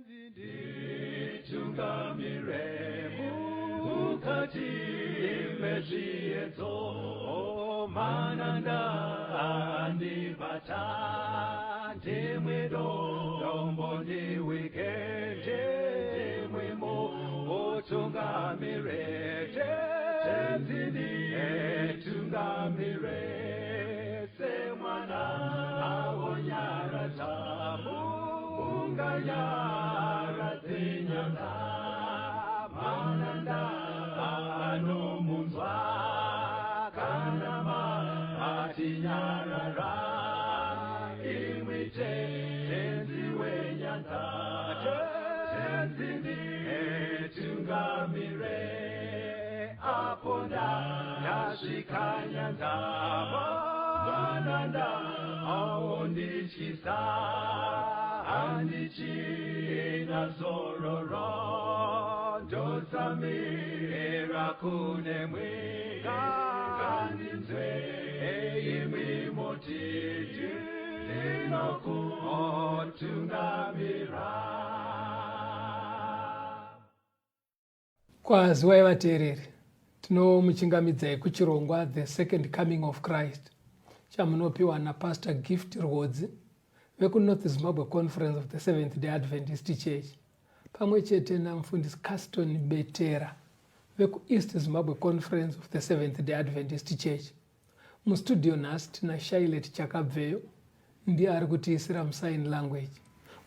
Nditungamire mukati mezviedzo, mananda andibata, ndimwe dombo ndiwike, ndimwe mutungamire, Tenzi nditungamire, semwana awonyaradza munganyaradze nyanga, mananda anomunzwa kana matinyarara, imwi Tenzi wenyanga, Tenzi nditungamire, apo ndasvika nyanza, mananda aondityisa, handichina zororo, ndotsamira kunemwi, ngandinzwe imwi moti ndinokutungamira. Kwaziwai vateereri, tinomuchingamidzai kuchirongwa The Second Coming of Christ chamunopiwa naPastor Gift Rwodzi vekuNorth Zimbabwe Conference of the Seventh Day Adventist Church pamwe chete naMufundisi Caston Betera vekuEast Zimbabwe Conference of the Seventh Day Adventist Church. Mustudio nhasi tina Shailet Chakabveyo ndiye ari kutiisira musign language.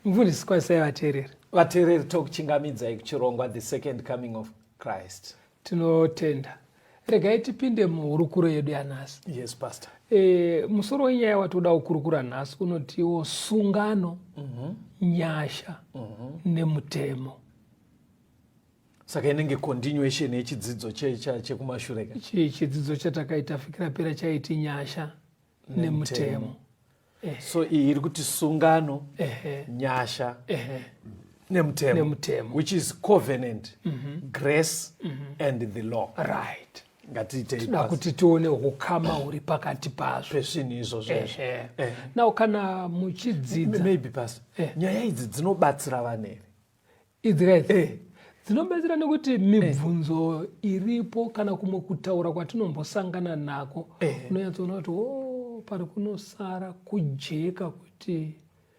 Mufundisi, kwazisai vateereri. Vateereri, tokuchingamidzai kuchirongwa The Second Coming of Christ. Tinotenda. Regai tipinde muhurukuro yedu yanhasi. Yes, Pastor. Musoro wenyaya watoda kukurukura nhasi unotiwo sungano, nyasha nemutemo. Saka inenge continuation yechidzidzo chekumashure ka? Chidzidzo chatakaita vhiki rapera chaiti nyasha nemutemo. So iyi iri kuti sungano, nyasha nemutemo, nemutemo, which is covenant, grace and the law. Right. Ngatiitei Tinoda pasi. kuti tione hukama huri pakati pazvo pezvinhu izvozvo izvo. Now kana muchidzidza Maybe pastor, nyaya idzi dzinobatsira vanhu here? Idzi guys dzinobatsira nekuti mibvunzo iripo kana kumwe kutaura kwatinombosangana nako, unonyatsoona kuti o pari kunosara kujeka kuti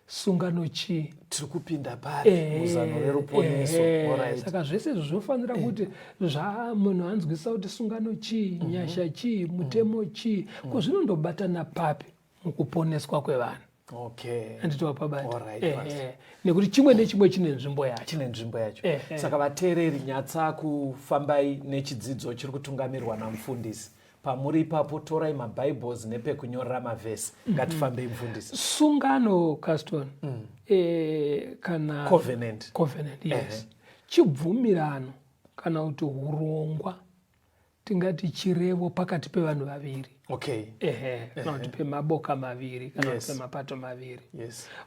sungano chii, tiri kupinda pari muzano reruponeso. Saka zvese izvo zvinofanira kuti zva munhu anzwisisa kuti sungano chii, nyasha chii, mutemo chii, ko zvinondobatana papi mukuponeswa kwevanhu. Handiti wapabata? Nekuti chimwe nechimwe chine nzvimbo yacho. Chine nzvimbo yacho. Saka vateereri, nyatsa kufambai nechidzidzo chiri kutungamirwa namufundisi. Pamuri ipapo torai maBibles nepekunyorera mavhesi. Ngatifambei mufundisi. Sungano, Caston, kana covenant. Covenant, yes. Chibvumirano kana kuti hurongwa, tingati chirevo pakati pevanhu vaviri. Kana kuti pemaboka maviri kana kuti pemapato maviri.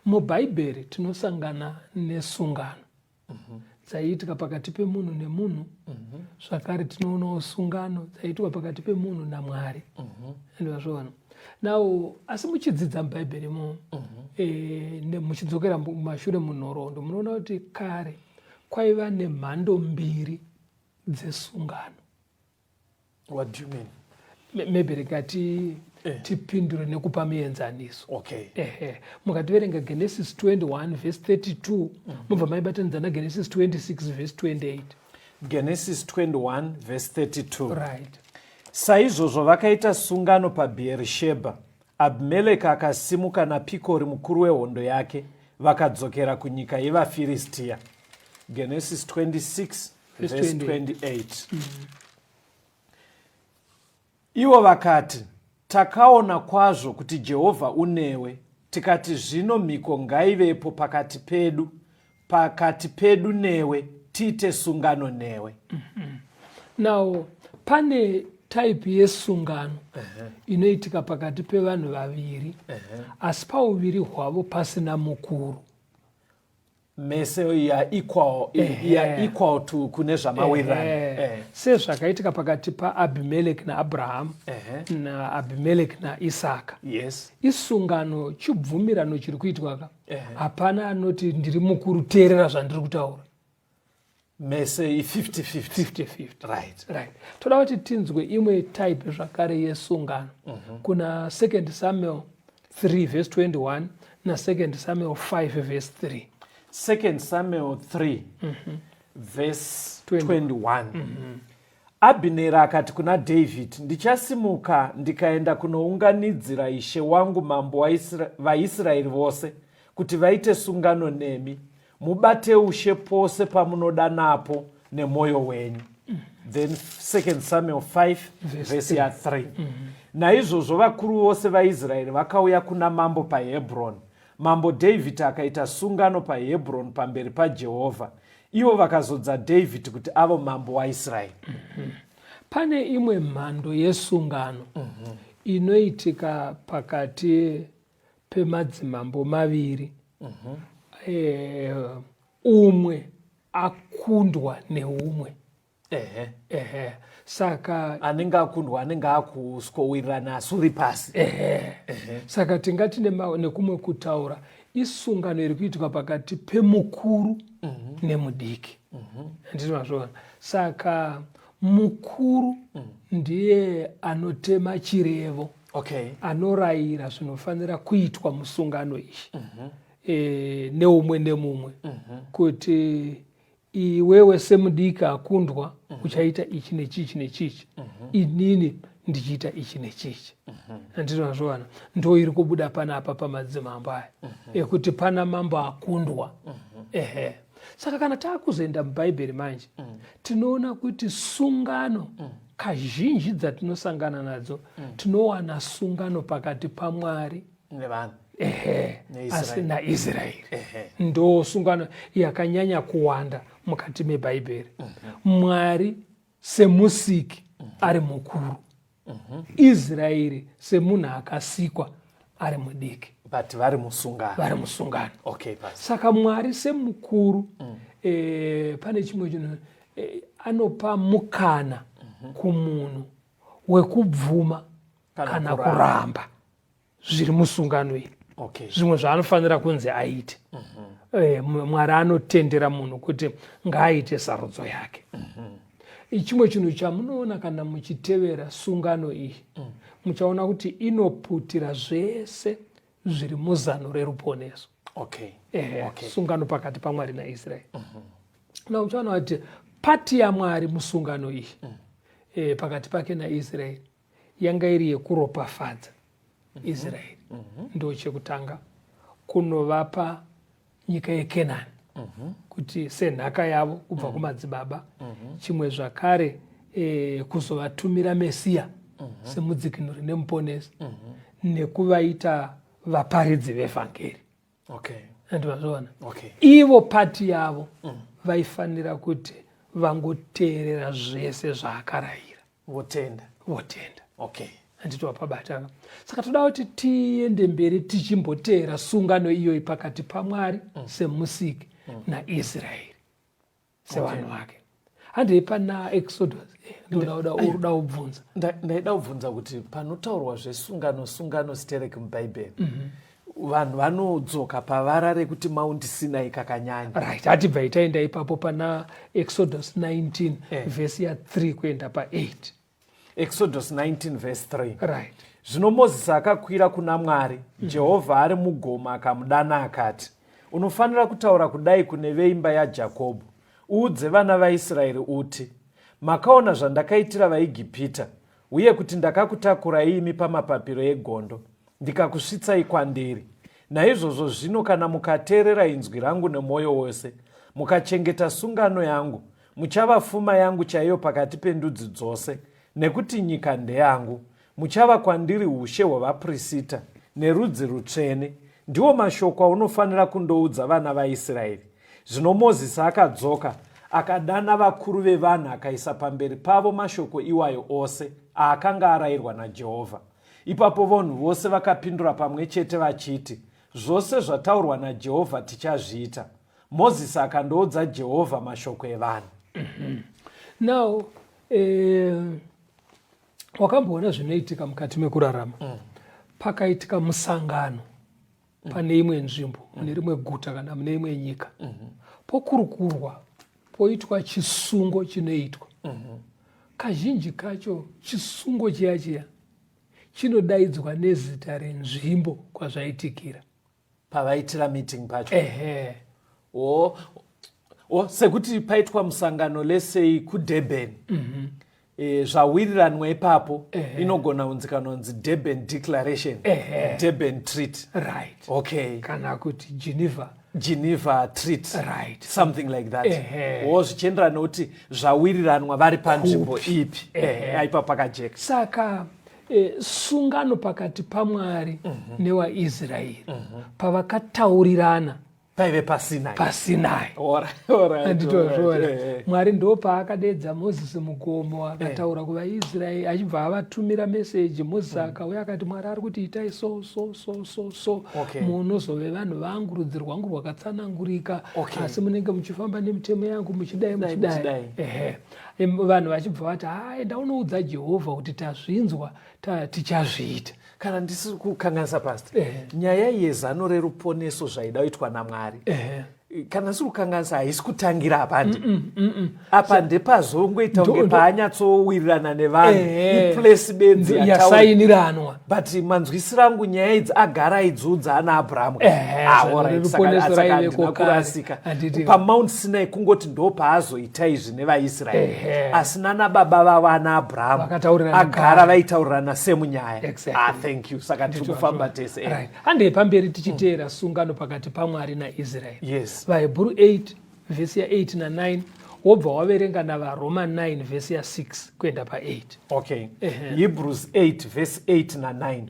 MuBhaibheri tinosangana nesungano dzaiitika pakati pemunhu nemunhu. Zvakare tinoonawo sungano dzaiitwa pakati pemunhu naMwari. Andivazvoona now, asi muchidzidza muBhaibheri mo, muchidzokera mumashure munhoroondo, munoona kuti kare kwaiva nemhando mbiri dzesungano. What do you mean? Maybe rikati tipindure nekupa muenzaniso. Mukativerenga Genesis 21 verse 32, mubva maibatanidza naGenesis 26 verse 28. Genesis 21 verse 32. Right. Saizvozvo vakaita sungano paBheerishebha. Abhimeleki akasimuka naPikori mukuru wehondo yake, vakadzokera kunyika yevaFiristiya. Genesis 26 verse verse 28. Ivo vakati, takaona kwazvo kuti Jehovha unewe, tikati zvino mhiko ngaivepo pakati pedu newe, tiite sungano newe. Now pane type yesungano inoitika pakati pevanhu vaviri, asi pauviri hwavo pasina mukuru. Mese you are equal, you are equal to kune zvamawirirana. Sezvakaitika pakati paAbhimeleki naAbrahamu naAbhimeleki naIsaka. Isungano, chibvumirano chiri kuitwa ka. Hapana anoti, "Ndiri mukuru, teerera zvandiri kutaura." Mese i50-50. 50-50. Right, toda kuti tinzwe imwe type zvakare yesungano kuna 2 Samuel 3 verse 21 na2 Samuel 5 verse 3. 2 Samuel 3 verse 21. 21. Abhineri akati kuna David, "Ndichasimuka ndikaenda kunounganidzira ishe wangu mambo vaIsraeri vose kuti vaite sungano nemi. Mubate ushe pose pamunoda napo nemwoyo wenyu." Then 2 Samuel 5 vhesi ya3. Naizvozvo vakuru vose vaIsraeri vakauya kuna mambo paHebron. Mambo Dhavhidhi akaita sungano paHebron pamberi paJehovha. Ivo vakazodza Dhavhidhi kuti ave mambo waIsraeri. Pane imwe mhando yesungano inoitika pakati pemadzimambo maviri, umwe akundwa neumwe. Ehe, saka Anenge akundwa anenge akusikowirirana asi uri pasi. Ehe, saka tingati nekumwe kutaura, isungano iri kuitwa pakati pemukuru nemudiki, handiti mazviona? Saka mukuru ndiye anotema chirevo, anorayira zvinofanira kuitwa musungano iyi neumwe nemumwe, kuti iwewe semudiki akundwa uchaita ichi nechichi nechichi, inini ndichiita ichi nechichi, handiti mazviona? Ndo iri kubuda panapa pamadzimambo aya ekuti pana mambo akundwa. Ehe, saka kana taakuzoenda mubhaibheri manje, tinoona kuti sungano kazhinji dzatinosangana nadzo, tinowana sungano pakati paMwari nevanhu. Ehe. NeIsraeri. Asi naIsraeri ndo sungano yakanyanya kuwanda mukati mebhaibheri. Mwari semusiki ari mukuru, Israeri semunhu akasikwa ari mudiki. But vari musungano. Vari musungano. Okay, pastor. Saka Mwari semukuru, pane chimwe chinhu, anopa mukana kumunhu wekubvuma kana kana kuramba. Kuramba zviri musungano iyi, zvimwe zvaanofanira kunzi aite. Mwari anotendera munhu kuti ngaaite sarudzo yake. Chimwe chinhu chamunoona kana muchitevera sungano iyi, muchaona kuti inoputira zvese zviri muzano reruponeso. Ehe, sungano pakati paMwari naIsraeri. Na uchaona kuti part yaMwari musungano iyi pakati pake naIsraeri yanga iri yekuropafadza Israeri. Ndo chekutanga, kunovapa nyika yeKenani kuti senhaka yavo kubva kumadzibaba. Chimwe zvakare, kuzovatumira Mesiya semudzikinuri nemuponesi nekuvaita vaparidzi vevhangeri. Andivazviona? Ivo part yavo vaifanira kuti vangoteerera zvese zvaakarayira. Votenda. Votenda. Handiti wapabata? Saka toda kuti tiende mberi tichimboteera sungano iyoyi pakati paMwari semusiki naIsraeri sevanhu vake. Handei pana Exodus. Ndoda uruda kubvunza. Ndaida kubvunza kuti panotaurwa zvesungano, sungano sterek mubhaibheri, vanhu vanodzoka pavara rekuti Mount Sinai kakanyanya. Right, hatibvai taenda ipapo pana Exodus 19 vhesi ya3 kuenda pa8. Exodus 19 verse 3. Right. Zvino Mozisi akakwira kuna Mwari, Jehovha ari mugomo akamudana akati, "Unofanira kutaura kudai kune veimba yaJakobho, uudze vana vaIsraeri uti, 'Makaona zvandakaitira vaIgipita uye kuti ndakakutakurai imi pamapapiro egondo ndikakusvitsai kwandiri. Naizvozvo zvino kana mukateerera inzwi rangu nemwoyo wose mukachengeta sungano yangu, muchava fuma yangu chaiyo pakati pendudzi dzose, nekuti nyika ndeyangu. Muchava kwandiri ushe hwavaprista nerudzi rutsvene.' Ndiwo mashoko aunofanira kundoudza vana vaIsraeri." Zvino Mozisi akadzoka akadana vakuru vevanhu akaisa pamberi pavo mashoko iwayo ose aakanga arayirwa naJehovha. Ipapo vanhu vose vakapindura pamwe chete vachiti, "Zvose zvataurwa naJehovha tichazviita." Mozisi akandoudza Jehovha mashoko evanhu. Now wakamboona zvinoitika mukati mekurarama. Pakaitika musangano pane imwe nzvimbo, mune rimwe guta kana mune imwe nyika, pokurukurwa, poitwa chisungo chinoitwa. Kazhinji kacho chisungo chiya chiya chinodaidzwa nezita renzvimbo kwazvaitikira. Pavaitira meeting pacho. Ehe. O, o, sekuti paitwa musangano lesei kuDurban. Zvawiriranwa ipapo inogona kunzi kanonzi Durban Declaration. Durban Treaty. Right. Okay. Kana kuti Geneva. Geneva Treaty. Right. Something like that. Wo zvichienderana nekuti zvawiriranwa vari panzvimbo ipi. Aipa pakajeka. Saka sungano pakati paMwari newaIsraeri pavakataurirana paive paSinai. PaSinai. Anditozviona. Mwari ndo paakadedza Mozisi mugomo, akataura kuvaIsraeri achibva avatumira meseji. Mozisi akauya akati, Mwari ari kuti itai so so so so so, munozove vanhu vangu, rudzi rwangu rwakatsanangurika, asi munenge muchifamba nemitemo yangu, muchidai muchidai. Muchidai. Ehe. Vanhu vachibva vati, ha, enda unoudza Jehovha kuti tazvinzwa, tichazviita. Kana ndisiri kukanganisa, Pastor, nyaya yezano reruponeso zvaida kuitwa naMwari, kana ndisiri kukanganisa, haisi kutangira apandi apa, ndepazongoita kunge paanyatsowirirana nevanhu, iplace bedzi yasainiranwa. But manzwisiro angu, nyaya idzi agara aidziudza ana Abrahamu. Zano reruponeso raiveko kare. Kurasika. Handiti. PaMount Sinai kungoti ndo paazoita izvi nevaIsraeri, asi nana baba vavo ana Abrahamu Vakataurirana agara kare. vaitaurirana semunyaya. Exactly. Ah, thank you. Saka tiri kufamba tese. Right. Handei pamberi tichiteera sungano pakati paMwari naIsraeri. Yes. VaHebhuru 8 vhesi ya8 na9, wobva waverenga naVaRoma 9 vhesi ya6 kuenda pa8. Okay. Hebrews 8 vhesi 8 na9.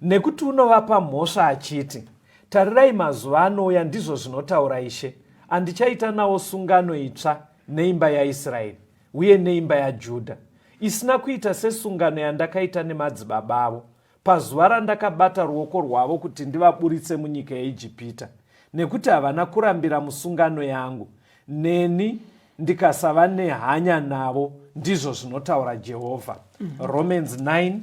Nekuti unovapa mhosva achiti, "Tarirai, mazuva anouya, ndizvo zvinotaura Ishe, andichaita nawo sungano itsva neimba yaIsraeri uye neimba yaJudha, isina kuita sesungano yandakaita nemadzibaba avo pazuva randakabata ruoko rwavo kuti ndivaburitse munyika yeIjipita, nekuti havana kurambira musungano yangu, neni ndikasava nehanya navo, ndizvo zvinotaura Jehovha." Romans 9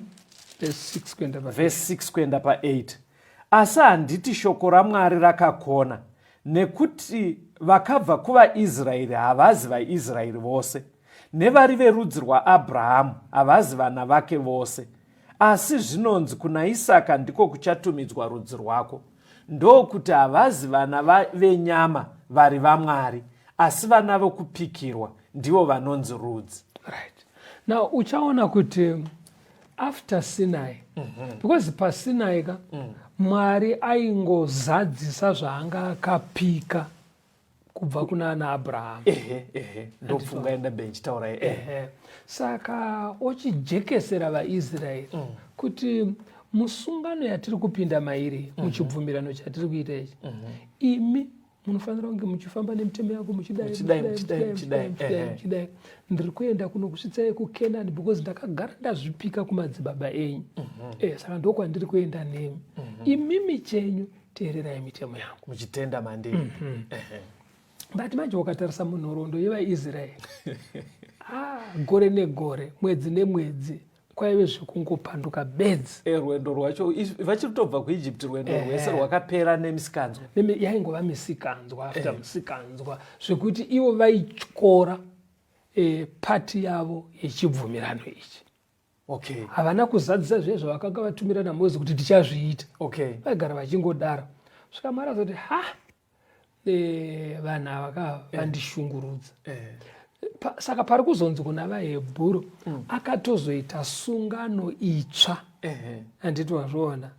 vhesi 6 kuenda pa vhesi 6 kuenda pa8. Asi handiti shoko raMwari rakakona? Nekuti vakabva kuvaIsraeri havazi vaIsraeri vose, nevari verudzi rwaAbrahamu havazi vana vake vose. Asi zvinonzi, "Kuna Isaka ndiko kuchatumidzwa rudzi rwako." Ndokuti havazi vana venyama vari vaMwari, asi vana vokupikirwa ndivo vanonzi rudzi. Right. Now uchaona kuti after Sinai, because paSinai ka, Mwari aingozadzisa zvaanga akapika kubva kuna ana Abrahamu. Ehe ehe, ndopfunga enda benchitaura. Ehe. Saka ochijekesera vaIsraeri kuti musungano yatiri kupinda mairi, muchibvumirano chatiri kuita ichi, imi munofanira kunge muchifamba nemitemo yangu, muchidai, muchidai, muchidai, muchidai, muchidai, muchidai, muchidai, muchidai. Ndiri kuenda kunokusvitsai kuKenani because ndakagara ndazvipika kumadzibaba enyu. Saka ndokwandiri kuenda nemi. Imimi chenyu teererai mitemo yangu muchitenda mandiri. But manje wakatarisa munhoroondo yevaIsraeri, ah, gore negore, mwedzi nemwedzi, kwaive zvekungopanduka bedzi. Rwendo rwacho, vachiri kutobva kuEgypt, rwendo rwese rwakapera nemisikanzwa. Yaingova misikanzwa after misikanzwa, zvekuti ivo vaityora pati yavo yechibvumirano ichi. Havana kuzadzisa zviye zvavakanga vatumira naMozisi kuti tichazviita. Vaigara vachingodaro svika Mwari azoti, ha, vanhu ava ka vandishungurudza. Saka pari kuzonzi kuna vaHebhuru akatozoita sungano itsva. Handiti wazviona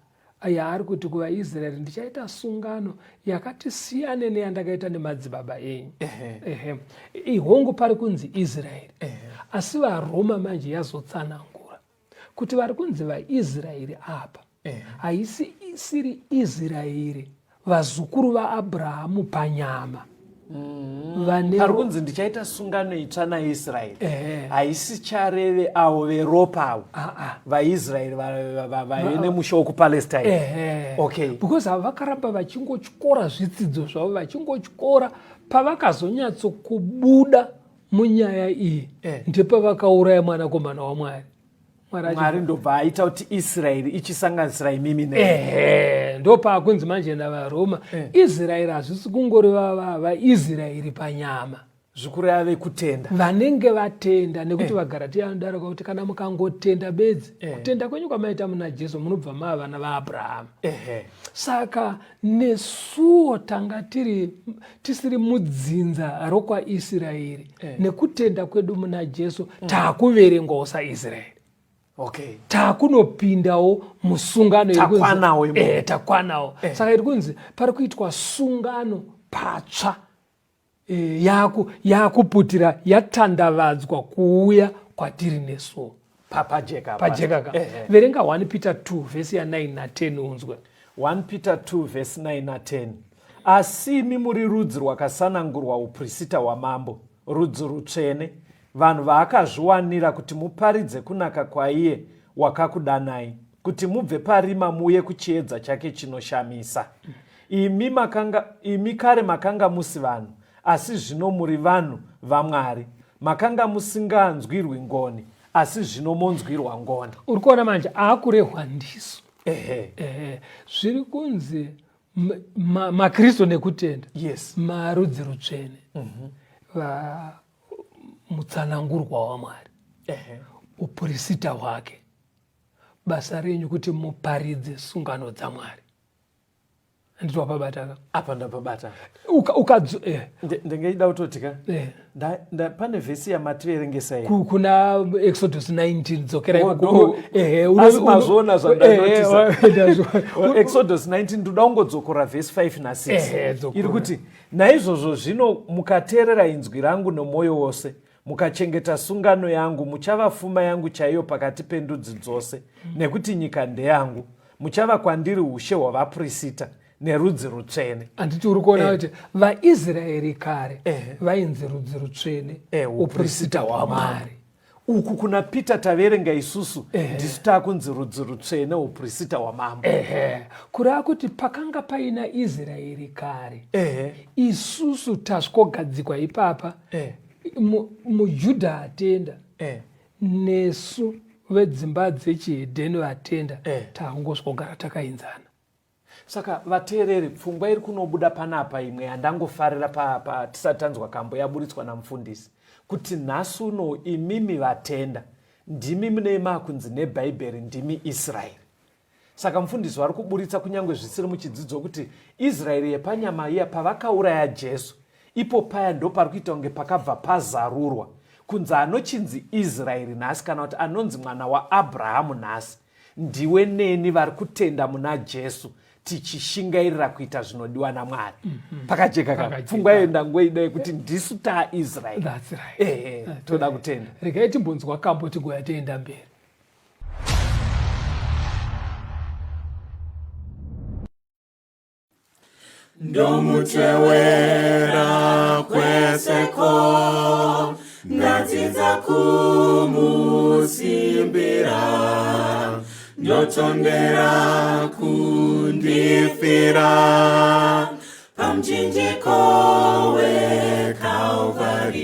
yaari kuti kuvaIsraeri, "Ndichaita sungano yakati siyane neyandakaita nemadzibaba enyu"? Ehe. Ihongu pari kunzi Israeri, asi vaRoma manje yazotsanangura kuti vari kunzi vaIsraeri apa haisi isiri Israeri vazukuru vaAbrahamu panyama. Vane Pari kunzi ndichaita sungano itsva naIsraeri, haisi chareve avo veropa avo vaIsraeri vaive nemusha wekuPalestine. Okay. Because ava vakaramba vachingotyora zvitsidzo zvavo, vachingotyora. Pavakazonyatsokubuda munyaya iyi, ndepavakauraya mwanakomana waMwari. Mwari ndobva aita kuti Israeri ichisanganisira imimi. Ehe, ndopaakunzi manje navaRoma, Israeri hazvisi kungoreva vaIsraeri panyama. Zvikureva vekutenda. Vanenge vatenda, nekuti vaGaratiya vanodarika kuti kana mukangotenda bedzi, kutenda kwenyu kwamaita muna Jesu, munobva mava vana vaAbrahama. Saka nesuwo tanga tiri tisiri mudzinza rokwaIsraeri, nekutenda kwedu muna Jesu taakuverengwawo saIsraeri. Taakunopindawo musungano. Takwanawo imomo. Takwanawo. Saka iri kunzi pari kuitwa sungano patsva, yakuputira yatandavadzwa kuuya kwatiri nesuwo. Pajeka. Pajeka ka. Verenga 1 Peter 2 vhesi ya9 na10 unzwe. 1 Peter 2 vhesi 9 na10: Asi imi muri rudzi rwakasanangurwa, uprisita hwamambo, rudzi rutsvene, vanhu vaakazviwanira, kuti muparidze kunaka kwaiye wakakudanai kuti mubve parima muuye kuchiedza chake chinoshamisa. Imi kare makanga musi vanhu, asi zvino muri vanhu vaMwari. Makanga musinganzwirwi ngoni, asi zvino monzwirwa ngoni. Uri kuona manje aakurehwa ndisu. Ehe. Zviri kunzi maKristu nekutenda marudzi rutsvene, mutsanangurwa waMwari, upurisita hwake. Basa renyu kuti muparidze sungano dzaMwari. Handiti wapabata ka? Apa ndapabata. Ukadzo. Ndingeida kutoti ka, pane vhesi yamativerengesa iyi. Kuna Exodus 19, dzokera Oh, ikoko. Asi mazviona zvandanotisa? Exodus 19, ndoda kungodzokora vhesi 5 na6. Dzokora. Iri kuti, naizvozvo zvino mukateerera inzwi rangu nomwoyo wose, mukachengeta sungano yangu, muchava fuma yangu chaiyo pakati pendudzi dzose, nekuti nyika ndeyangu. Muchava kwandiri ushe hwavapurisita nerudzi rutsvene. Handiti uri kuona kuti vaIsraeri kare vainzi rudzi rutsvene, upurisita hwaMwari? Uku kuna Peter taverenga isusu, ndisu taakunzi rudzi rutsvene, upurisita hwamambo. Ehe, kureva kuti pakanga paina Israeri kare, isusu tasvikogadzikwa ipapa. MuJudha atenda, nesu vedzimba dzechihedheni vatenda, takungosvikogara takainzana. Saka vateereri, pfungwa iri kunobuda panapa imwe yandangofarira tisati tanzwa kambo yaburitswa namufundisi, kuti nhasi uno imimi vatenda ndimi mune makunzi neBhaibheri ndimi Israeri. Saka mufundisi vari kuburitsa, kunyange zvisiri muchidzidzo, kuti Israeri yepanyama iya pavakauraya Jesu, ipo paya ndo pari kuita kunge pakabva pazarurwa kunzi anochinzi Israeri nhasi, kana kuti anonzi mwana waAbrahamu nhasi, ndiwe neni vari kutenda muna Jesu, tichishingairira kuita zvinodiwa naMwari. Pakajeka ka? Pakajeka. Pfungwa iyo ndangoida yekuti ndisu taIsraeri. That's right. Ehe, toda kutenda. Regai timbonzwa kambo, tigoya tienda mberi. Ndomutewera kweseko, ndadzidza kumusimbira, ndotondera kundifira pamuchinjiko weKalvari.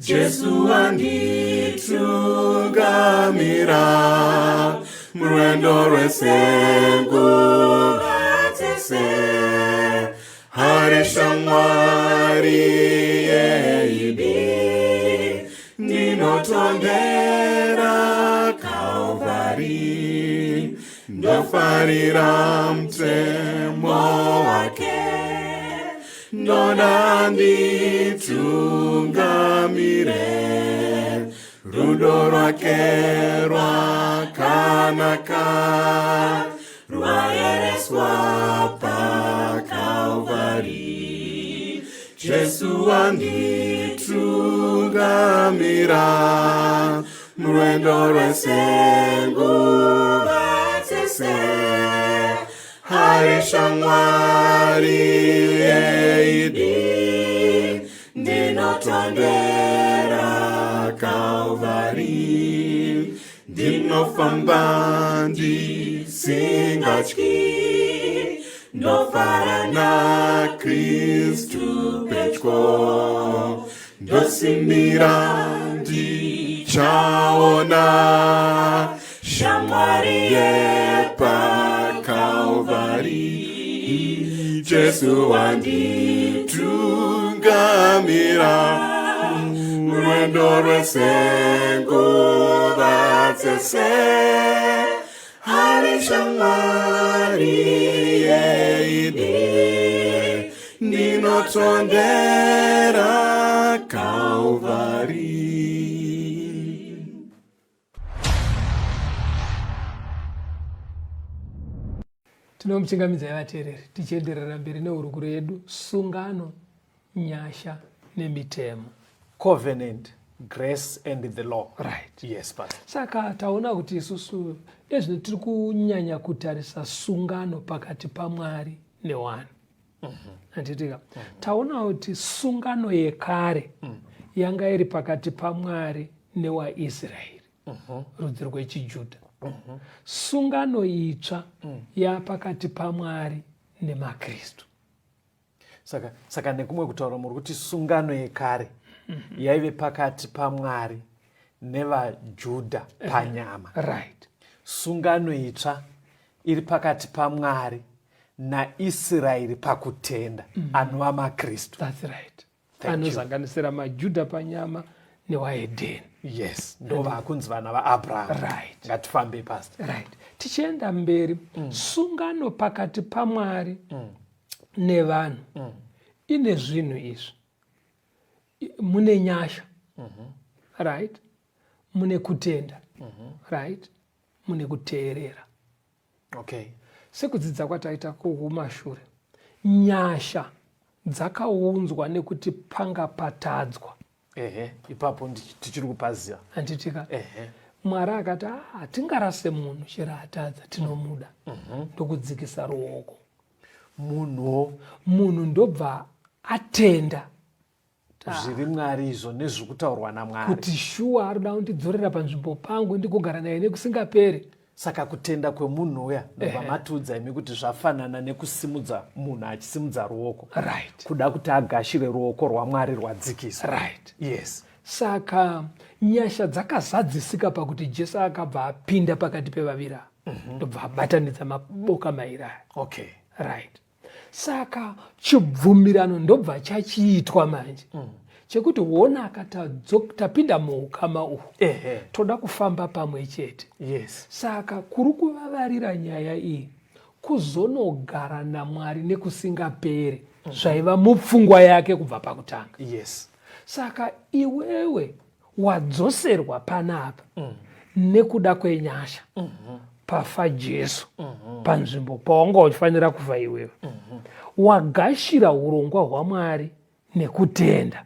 Jesu wanditungamira murwendo rwese, nguva dzese hari shamwari yeidi. Ndinotondera Kalvari, ndofarira mutemo wake, ndoda nditungamire. Rudo rwake rwakanaka, rwayereswa paKalvari. Jesu wanditungamira murwendo rwese, nguva dzese hari shamwari yeidi. Ndinotondera Kalvari, ndinofamba ndisingatyi, ndofara naKristu pedyo, ndosimbira ndichaona shamwari yepaKalvari. Jesu wanditungamira rwendo rwese nguva dzese, ari shamwari yeidi, ndinotondera Kalvari. Tinomuchingamidzai vateereri tichienderera mberi nehurukuro yedu sungano, nyasha nemitemo. Covenant, grace and the law. Right. Yes, Pastor. Saka taona kuti isusu ezvino tiri kunyanya kutarisa sungano pakati paMwari newanhu. Handitika? Taona kuti sungano yekare yanga iri pakati paMwari newaIsraeri. Rudzi rwechiJudha. Sungano itsva yapakati paMwari nemaKristu. Saka nekumwe kutaura muri kuti sungano yekare yaive pakati paMwari nevaJudha panyama. Right. Sungano itsva iri pakati paMwari naIsraeri pakutenda, anova maKristu. That's right. Thank you. Anosanganisira maJudha panyama newahedheni. Yes, ndo vakunzi vana vaAbraham. Right. Ngatifambe, Pastor. Right. Tichienda mberi, sungano pakati paMwari nevanhu ine zvinhu izvi. Mune nyasha. Right? Mune kutenda. Right? Mune kuteerera. Okay. Sekudzidza kwataita kumashure, nyasha dzakaunzwa nekuti panga patadzwa. Ehe, ipapo tichiri kupaziva. Handitika? Ehe. Mwari akati, hatingarase munhu chero atadza, tinomuda. Ndokudzikisa ruoko. Munhu ndobva atenda zviri Mwari izvo nezviri kutaurwa naMwari, kuti shuwa ari kuda kundidzorera panzvimbo pangu ndigogara naye nekusingaperi. Saka kutenda kwemunhu uya ndobva matiudza imi kuti zvafanana nekusimudza munhu achisimudza ruoko. Right. Kuda kuti agashire ruoko rwaMwari rwadzikiswa. Right. Yes. Saka nyasha dzakazadzisika pakuti Jesu akabva apinda pakati pevaviri ava, ndobva abatanidza maboka mairi aya. Okay. Right. Saka chibvumirano ndobva chachiitwa manje chekuti wona tapinda muukama uhu, toda kufamba pamwe chete. Yes. Saka kuri kuvavarira nyaya iyi kuzonogara naMwari nekusingaperi, zvaiva mupfungwa yake kubva pakutanga. Yes. Saka iwewe wadzoserwa panapa nekuda kwenyasha. Pafa Jesu panzvimbo pawanga uchifanira kufa iwewe. Wagashira urongwa hwaMwari nekutenda.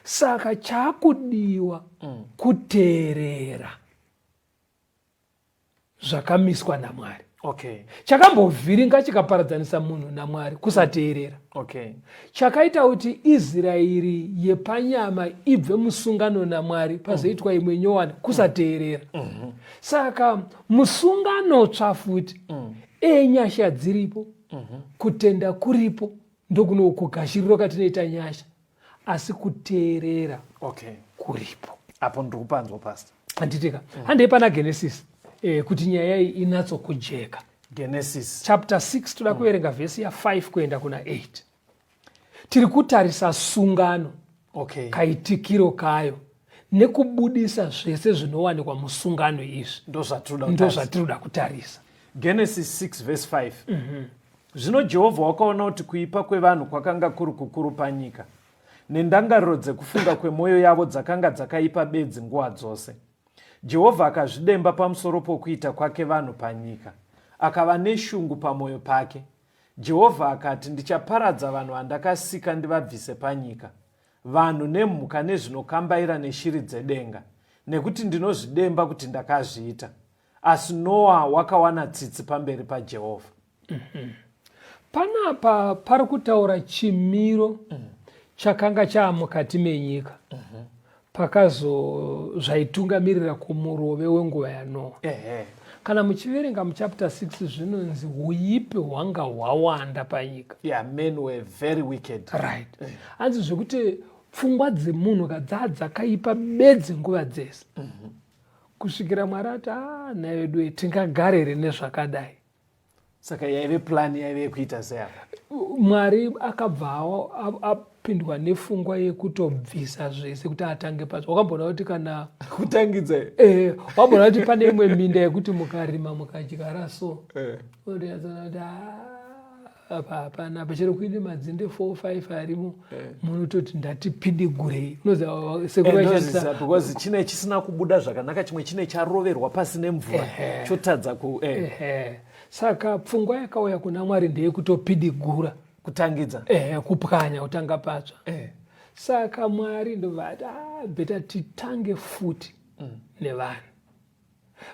Saka chakudiwa kuteerera zvakamiswa naMwari. Okay. Chakambovhiringa chikaparadzanisa munhu naMwari kusateerera. Okay. Chakaita kuti Israeri yepanyama ibve musungano naMwari pazoitwa imwe nyowani kusateerera. Saka musungano tsva futi enyasha dziripo, kutenda kuripo, ndokuno kugashiriro katinoita nyasha, asi kuteerera Okay. kuripo. Apo ndiri kupanzwa, Pastor. Handitika? Handei pana Genesis, kuti nyaya iyi inatsokujeka. Genesis chapter 6, toda kuverenga vhesi ya5 kuenda kuna 8. Tiri kutarisa sungano, Okay. kaitikiro kayo nekubudisa zvese zvinowanikwa musungano izvi. Ndo zvatinoda Ndo kutarisa. zvatinoda kutarisa. Genesis 6 verse 5. Zvino Jehovha wakaona kuti kuipa kwevanhu kwakanga kuri kukuru panyika, nendangariro dzekufunga kwemwoyo yavo dzakanga dzakaipa bedzi nguva dzose. Jehovha akazvidemba pamusoro pokuita kwake vanhu panyika, akava neshungu pamwoyo pake. Jehovha akati, ndichaparadza vanhu vandakasika ndivabvise panyika, vanhu nemhuka nezvinokambaira neshiri dzedenga, nekuti ndinozvidemba kuti ndakazviita. Asi Noa wakawana tsitsi pamberi paJehovha. Panapa pari kutaura chimiro. Chakanga chaamukati menyika mm -hmm. Pakazo zvaitungamirira kumurove wenguva yaNoa. Kana muchiverenga muchapter 6 zvinonzi huipi hwanga hwawanda panyika. Yeah, men were very wicked. Right. Hanzi zvekuti pfungwa dzemunhu kadzaa dzakaipa bedzi nguva dzese. Mm -hmm. Kusvikira Mwari ati ah, nhai veduwe tingagare here nezvakadai. Saka yaive plan yaive yekuita sei apa? Mwari akabva apindwa nefungwa yekutobvisa zvese kuti atange patsva. Wakamboona kuti kana kutangidza eh, wamboona kuti pane imwe minda yekuti mukarima mukadyara so eh. Unotonyatsoona kuti ah, apa hapana apa chero kuine madzinde 4 5 arimo eh. Munototi ndatipidigurei unoziva sekuru vaishandisa because chine chisina kubuda zvakanaka chimwe chine charoverwa pasi nemvura chotadza ku eh. Saka pfungwa yakauya kuna Mwari ndeyekutopidigura kutangidza ehe kupwanya kutanga patsva eh. Saka Mwari ndobva ati ah, beta titange futi nevanhu.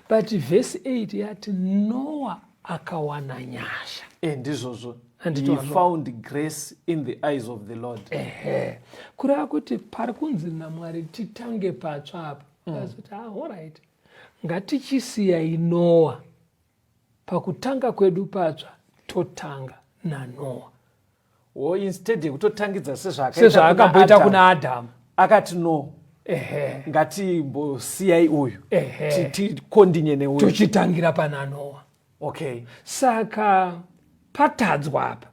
But vhesi 8 yati Noa akawana nyasha. Eh, ndizvozvo. He found grace in the eyes of the Lord. Ehe. Kureva kuti pari kunzi naMwari titange patsva apa. Akazoti ah, alright. Ngatichisiyai Noa. Pakutanga kwedu patsva totanga naNoa. Wo instead yekutotangidza sezvaakamboita kuna Adhamu. Akati no. Ehe. Ngatimbosiyai uyu. Ehe. Tikondinye neuyu. Tochitangira pana Noa. Okay. Saka patadzwa apa.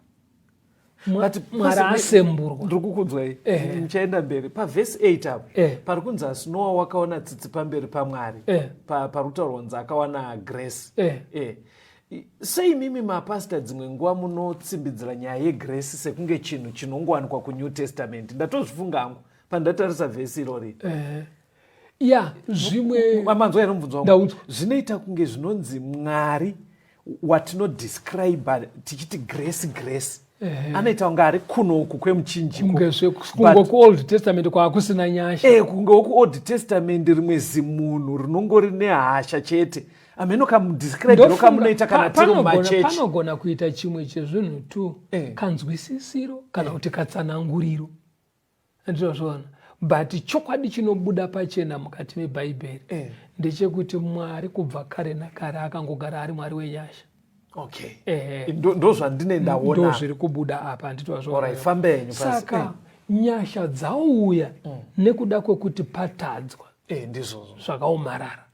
Mwari asemburwa. Ndiri kukunzwai. Muchaenda mberi. Pavhesi 8 apo. Pari kunzi asi Noa wakaona tsitsi pamberi paMwari. Pari kutaurwa kunzi akawana grace. Sei imimi mapastor dzimwe nguva munotsimbidzira nyaya yegrace sekunge chinhu chinongowanikwa kuNew Testament? Ndatozvifunga hangu pandatarisa vhesi irori. Ya, zvimwe manzwa here mubvunzo wangu? Zvinoita kunge zvinonzi Mwari watinodescribe tichiti grace grace anoita kunge ari kunoku kwemuchinjiko kunge kuOld Testament kwaakusina nyasha. Kunge kuOld Testament rimwe zimunhu rinongori nehasha chete. Ameno kamudescribe kamunoita kana tiri mumachechi. Panogona kuita chimwe chezvinhu tu kanzwisisiro kana kuti katsananguriro. Ndinozviona. But chokwadi chinobuda pachena mukati meBhaibheri ndechekuti Mwari kubva kare nakare akangogara ari Mwari wenyasha. Okay. Ndozvandine ndaona. Ndozviri kubuda apa handiti wazviona. Alright, fambe henyu pasi. Saka nyasha dzauya nekuda kwekuti patadzwa. Ndizvozvo. Zvakaomarara.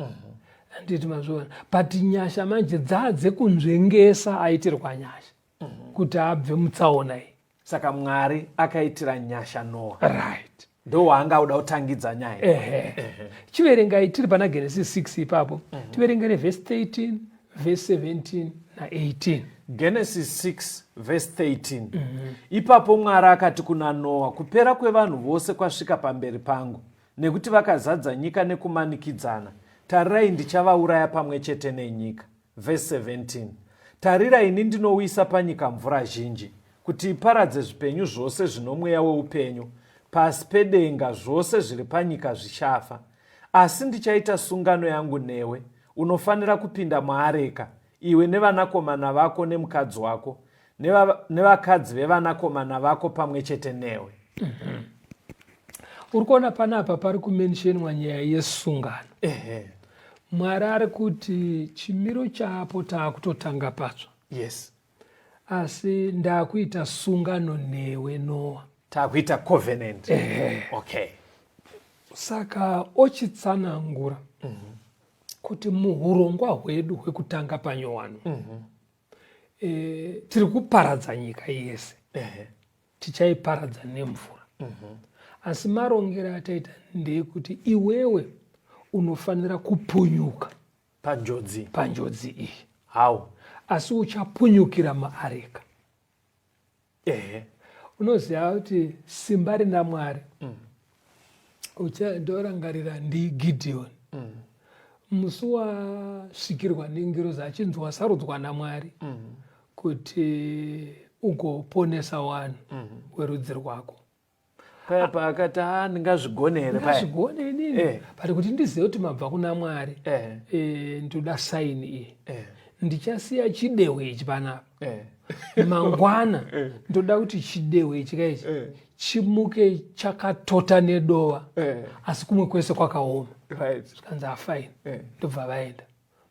Handiti mazviona. But nyasha manje dzadzekunzvengesa aitirwa nyasha. Kuti abve mutsaona iyi. Saka Mwari akaitira nyasha Noa. Right. Ndowaanga uda kutangidza nyaya. Ehe. Chiverengai tiri pana Genesis 6 ipapo. Tiverengere verse 13, verse 17 na 18. Genesis 6 verse 13. Ipapo Mwari akati kuna Noa, kupera kwevanhu vose kwasvika pamberi pangu, nekuti vakazadza nyika nekumanikidzana. Tarirai ndichavauraya pamwe chete nenyika. Verse 17. Tarira ini ndinowisa panyika mvura zhinji, kuti iparadze zvipenyu zvose zvinomweya weupenyu, pasi pedenga zvose zviri panyika zvichafa. Asi ndichaita sungano yangu newe, unofanira kupinda muareka, iwe nevanakomana vako nemukadzi wako, nevakadzi vevanakomana vako pamwe chete newe. Uri kuona panapa pari kumenshenwa nyaya yesungano. Mwari ari kuti chimiro chaapo taakutotanga patsva. Yes. Asi ndakuita sungano newe Noa. Takuita covenant. Okay. Saka ochitsanangura kuti muhurongwa hwedu hwekutanga panyowano tiri kuparadza nyika yese. Tichaiparadza nemvura. Asi marongero ataita ndeyekuti iwewe unofanira kupunyuka panjodzi panjodzi iyi. How? Asi uchapunyukira maareka. Unoziva kuti simba rina Mwari. Ndorangarira ndi Gideon. Musi wasvikirwa nengirozi achinzi wasarudzwa naMwari kuti ugoponesa vanhu werudzi rwako. Paya paakati ah, ndingazvigone here paya? Ndingazvigone inini. But kuti ndizive kuti mabva kuna Mwari, ndoda saini iyi. Ndichasiya chidehwe ichi panapa. Eh. Mangwana ndoda kuti chidehwe ichi kaichi chimuke chakatota nedova, asi kumwe kwese kwakaoma. Zvikanzi, "Afine." Ndobva vaenda.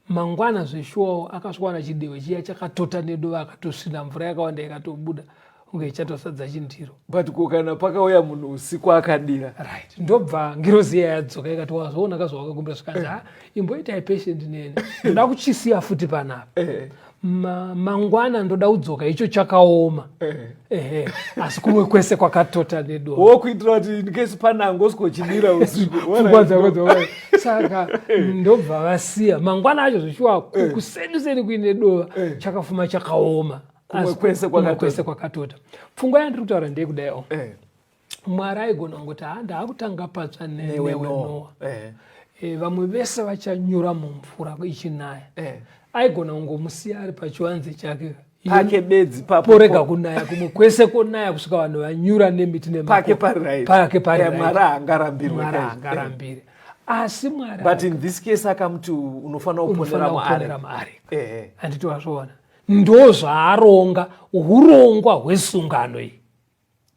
Mangwana zveshuwawo akasvikawana chidehwe chiya chakatota nedova, akatosvina mvura yakawanda ikatobuda kunge ichatosadza chindiro. But ko kana pakauya munhu usiku akadira? Right, ndobva ngirozi iya yadzoka ikati, "Wazoona kazvawakakumbira?" Zvikanzi, "Ha, imboitai patient neni, ndoda kuchisiya futi panapa. Mangwana ndoda kudzoka icho chakaoma, ehe, asi kumwe kwese kwakatota nedova." Wokuitira kuti in case panango usikochidira usiku. Pfungwa dzako saka ndobva vasiya. Mangwana acho zvichiwa kuseni seni kuine dova, chakafuma chakaoma. Kumwe Asi kwese kumwe kwakatota. Kwese kwakatota. Pfungwa yandiri kutaura ndeyekudaiwo, Mwari aigona kungoti, "Ha, ndaakutanga patsva Newe newe Noa." Noa. Vamwe vese vachanyura mumvura ichinaya. Aigona kungomusiya ari pachivanze chake. Pake bedzi papo. Porega kunaya, kumwe kwese konaya kusvika vanhu vanyura nemiti. Pake pari right. Pake pari right. Mwari haangarambirwe. Mwari Kaizvo. haangarambire, asi Mwari But in this case akamuti unofanira kuponera unofanira kuponera muareka. Muareka. Handiti wazviona? Ndo zvaaronga, urongwa hwesungano iyi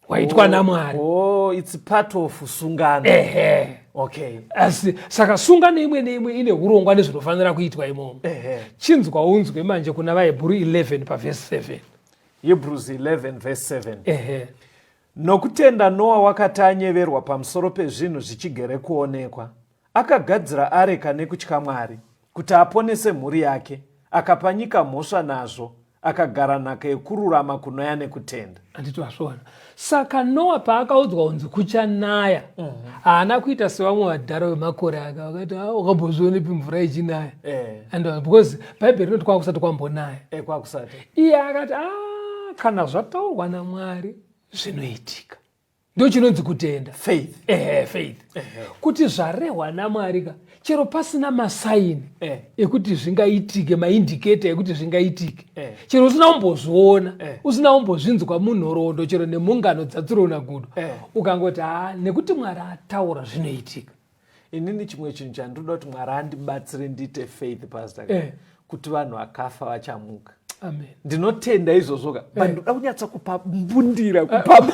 hwaitwa naMwari. Oh, it's part of sungano. Ehe. Asi saka sungano imwe neimwe ine urongwa nezvinofanira kuitwa imomo. Chinzwa unzwe manje kuna vaHebhuru 11 pavhesi 7. Hebrews 11 verse 7. Ehe. Nokutenda Noa wakati anyeverwa pamusoro pezvinhu zvichigere kuonekwa, akagadzira areka nekutya Mwari, kuti aponese mhuri yake. Akapa nyika mhosva nazvo, akagara nhaka yekururama kunoya nekutenda. Handiti wazviona? Saka Noa paakaudzwa kunzi kuchanaya, haana kuita sevamwe vadhara vemakore aka vakati, "Ah, wakambozvionepi mvura ichinaya?" And because Bhaibheri rinoti kwakusati kwambonaya. Kwakusati. Iye akati, "Ah, kana zvataurwa naMwari zvinoitika." Ndo chinonzi kutenda. Faith. Ehe, faith, kuti zvarehwa naMwari ka, chero pasina masigns ekuti zvingaitike, maindicators ekuti zvingaitike, chero usina kumbozviona, usina kumbozvinzwa munhoroondo, chero nemungano dzatsirona gudo, ukangoti, "Ha, nekuti Mwari ataura, zvinoitika." Inini chimwe chinhu chandinoda kuti Mwari andibatsire ndiite faith, pastor, kuti vanhu vakafa vachamuka. Amen. Ndinotenda izvozvo ka, but ndoda kunyatsa kupa mbundira kupa,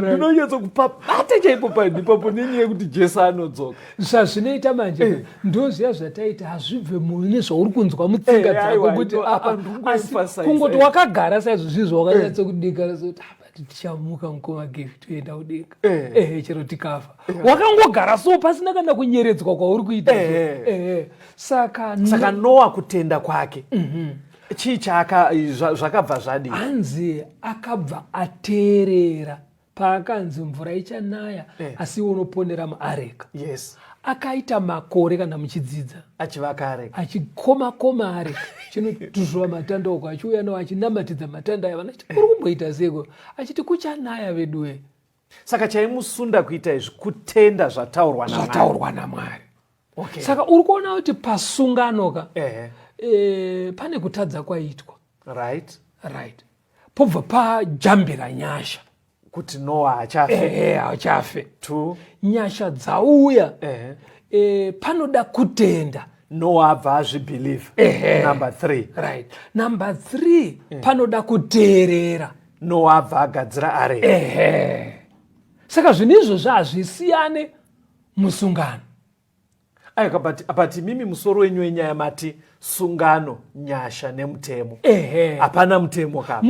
ndinonyatsa kupa bata chaipo pandipapo nenyaya yekuti Jesu anodzoka. Zvazvinoita manje, ndo zviya zvataita, hazvibve mune zvauri kunzwa mutsinga dzako Aiwa, kuti apa ah, ndiri asi kungoemphasize, kungoti wakagara saizvozvizvo, wakanyatsa kudika soti apa tichamuka, mukoma Gift, toenda kudenga. Ehe, chero tikafa wakangogara so pasina kana kunyeredzwa kwauri kuita. Saka Saka Noa, kutenda kwake chii chaaka zvakabva zvadii? Hanzi akabva ateerera paakanzi mvura ichanaya, asi iwe unoponera muareka. Akaita makore, kana muchidzidza, Achivaka areka. Achikoma koma areka, chinotuzvuva matanda uko, achiuya nawo, achinamatidza matanda aya. Vanachiti, "Uri kumboita seiko?" Achiti, "Kuchanaya veduwe." Saka chaimusunda kuita izvi kutenda zvataurwa naMwari. Zvataurwa naMwari. Saka uri kuona kuti pasungano ka, pane kutadza kwaitwa. Right, pobva pajambira nyasha. Kuti Noa hachafe. Ehe, hachafe. Two. Nyasha dzauya. Panoda kutenda. Noa abva azvibelieve. Number three. Right, number three, panoda kuteerera. Noa abva agadzira areka. Ehe, saka zvinhu izvozvo hazvisiyane musungano. Aika, but imimi musoro wenyu wenyaya mati sungano, nyasha nemutemo. Hapana mutemo kapa.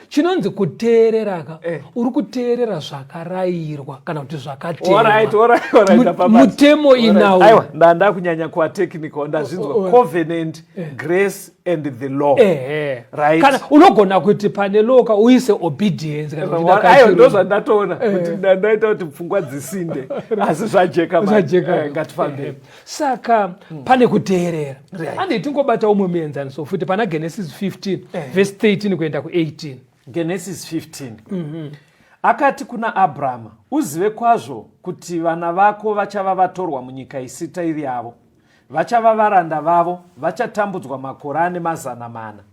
Chinonzi kuteerera ka, uri kuteerera zvakarayirwa kana kuti zvakatemwa. Alright, ndapabata. Mutemo inawo. Aiwa, ndanda kunyanya kuva technical, ndazvinzwa. Covenant, grace and the law. Right. Kana unogona kuti pane law ka uise obedience kana kuti Aiwa, dakachirungu. Ndo zvandatoona kuti ndandaita kuti pfungwa dzisindE, asi zvajeka manje. Zvajeka. Ngatifambei. Saka pane kuteerera. Handei tingobata umwe muenzaniso futi pana Genesis 15 verse 13 kuenda ku18. Genesis 15. Akati kuna Abrahama, "Uzive kwazvo kuti vana vako vachava vatorwa munyika isita iri yavo, vachava varanda vavo, vachatambudzwa makore ane 400.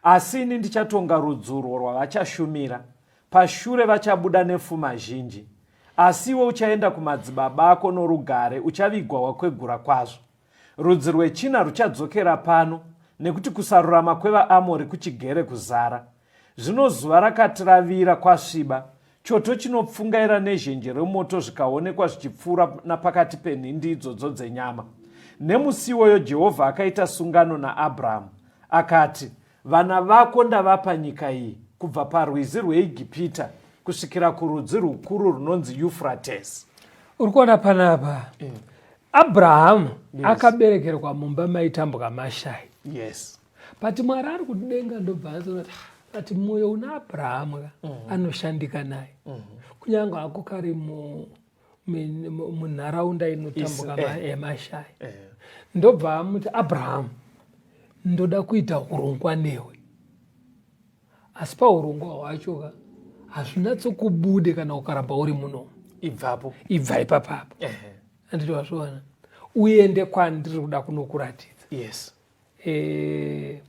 Asi ini ndichatonga rudzi urwo rwavachashumira. Pashure vachabuda nepfuma zhinji. Asi iwe uchaenda kumadzibaba ako norugare, uchavigwa wakwegura kwazvo. Rudzi rwechina ruchadzokera pano. nekuti kusarurama kwevaAmori kuchigere kuzara. Zvino zuva rakati ravira kwasviba, choto chinopfungaira nezhenje remoto zvikaonekwa zvichipfuura napakati penhindi idzodzo dzenyama. Nemusi iwoyo Jehovha akaita sungano naAbrahamu, akati, Vana vako ndavapa nyika iyi, kubva parwizi rweEgipita kusvikira kurudzi rukuru runonzi Yufratesi. Uri kuona panapa mm. Abrahamu yes. akaberekerwa mumba maitambwa mashai yes. But Mwari ari kudenga ndobva azoona but mwoyo una Abrahamu ka mm -hmm. anoshandika naye mm -hmm. kunyange ako kari munharaunda inotambuka eh. yemashai eh. ndobva amuti Abrahamu ndoda kuita urongwa newe asi paurongwa hwacho ka hazvinatsokubude kana ukaramba uri muno ibvapo ibva ipapapo anditi wazviona uende kwandiri kuda kunokuratidza yes e,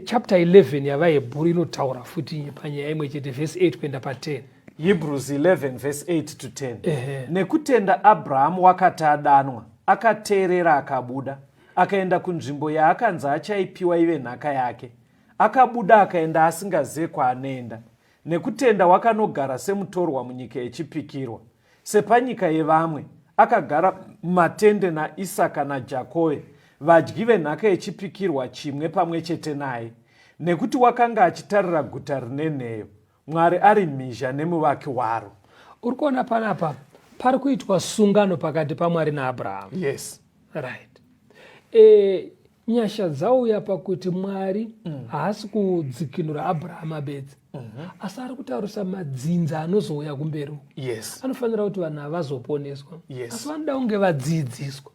chapter 11 yavaHebhuru inotaura futi panyaya imwe chete vhesi 8 kuenda pa10 Hebrews 11 verse 8 to 10. Ehe. Nekutenda Abrahamu wakati adanwa, akateerera akabuda, akaenda kunzvimbo yaakanzi achaipiwa ive nhaka yake. Akabuda akaenda asingazive kwaanoenda. Nekutenda wakanogara semutorwa munyika yechipikirwa, sepanyika yevamwe, akagara mumatende naIsaka naJakove, vadyi venhaka yechipikirwa chimwe pamwe chete naye. Nekuti wakanga achitarira guta rine nheyo, Mwari ari mhizha nemuvaki waro. Uri kuona panapa pari kuitwa sungano pakati paMwari naAbrahamu. Yes. Right. E, nyasha dzauya pakuti Mwari mm. haasi kudzikinura Abrahama bedzi mm -hmm. asi ari kutaurisa madzinza anozouya kumberi uku. Yes. Anofanira kuti vanhu havazoponeswa. Yes. Asi vanoda kunge vadzidziswa.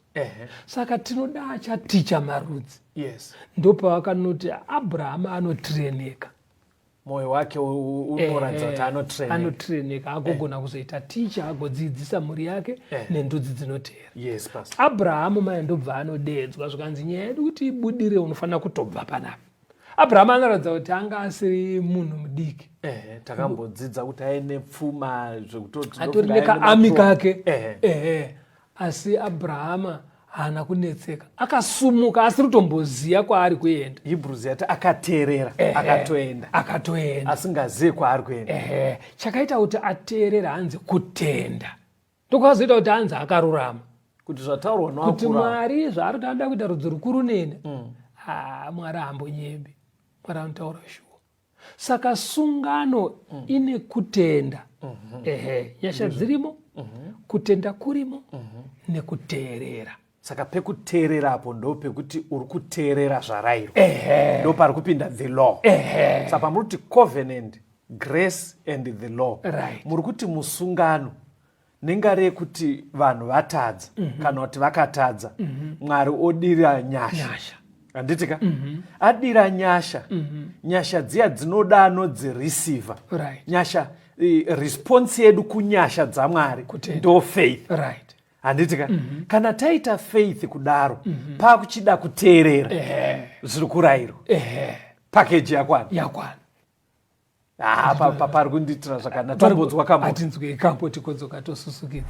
Saka tinoda achaticha marudzi. Yes. Ndopavakanoti Abrahama anotireneka. Mwoyo wake unoratidza kuti anotreneka. Anotreneka agogona kuzoita ticha agodzidzisa mhuri yake nendudzi dzinoteera. Yes, pastor. Abrahamu maya ndobva anodeedzwa zvikanzi nyaya yedu kuti ibudire unofanira kutobva panapa. Abrahamu anoratidza kuti anga asiri munhu mudiki. Ehe, takambodzidza kuti aine pfuma zvekutoti atori nekaami kake. Ehe. Asi Abrahama haana kunetseka, akasumuka asiri kutomboziva kwaari kuenda. Hebrews yati akateerera, akatoenda, akatoenda asingazive kwaari kuenda. Ehe, chakaita kuti ateerere hanzi kutenda, ndokwazoita kuti hanzi akarurama, kuti zvataurwa kuti Mwari zvaari kuti anoda kuita rudzi rukuru neni. Mm. Ah, Mwari haambonyebi, Mwari anotaura shuwa. Saka sungano mm. ine kutenda mm -hmm. Ehe, nyasha dzirimo mm -hmm. kutenda kurimo mm -hmm. nekuteerera. Saka pekuteerera apo ndo pekuti uri kuteerera zvarairwa, ndo pari kupinda the law. Saka pamuri kuti covenant, grace and the law, right. muri kuti musungano nengari yekuti vanhu vatadza mm -hmm. kana kuti vakatadza mm -hmm. Mwari odira nyasha handiti ka mm -hmm. adira nyasha mm -hmm. nyasha dziya dzinoda anodzireceiva right. nyasha response yedu kunyasha dzaMwari ndo faith right. handiti ka mm -hmm. kana taita faith kudaro mm -hmm. pakuchida kuteerera zviri kurayirwa pakeji yakwana yakwana Ah, pari kundiitira zvakanaka tombonzwa kambo atinzwe kambo tikodzoka tosusukidza.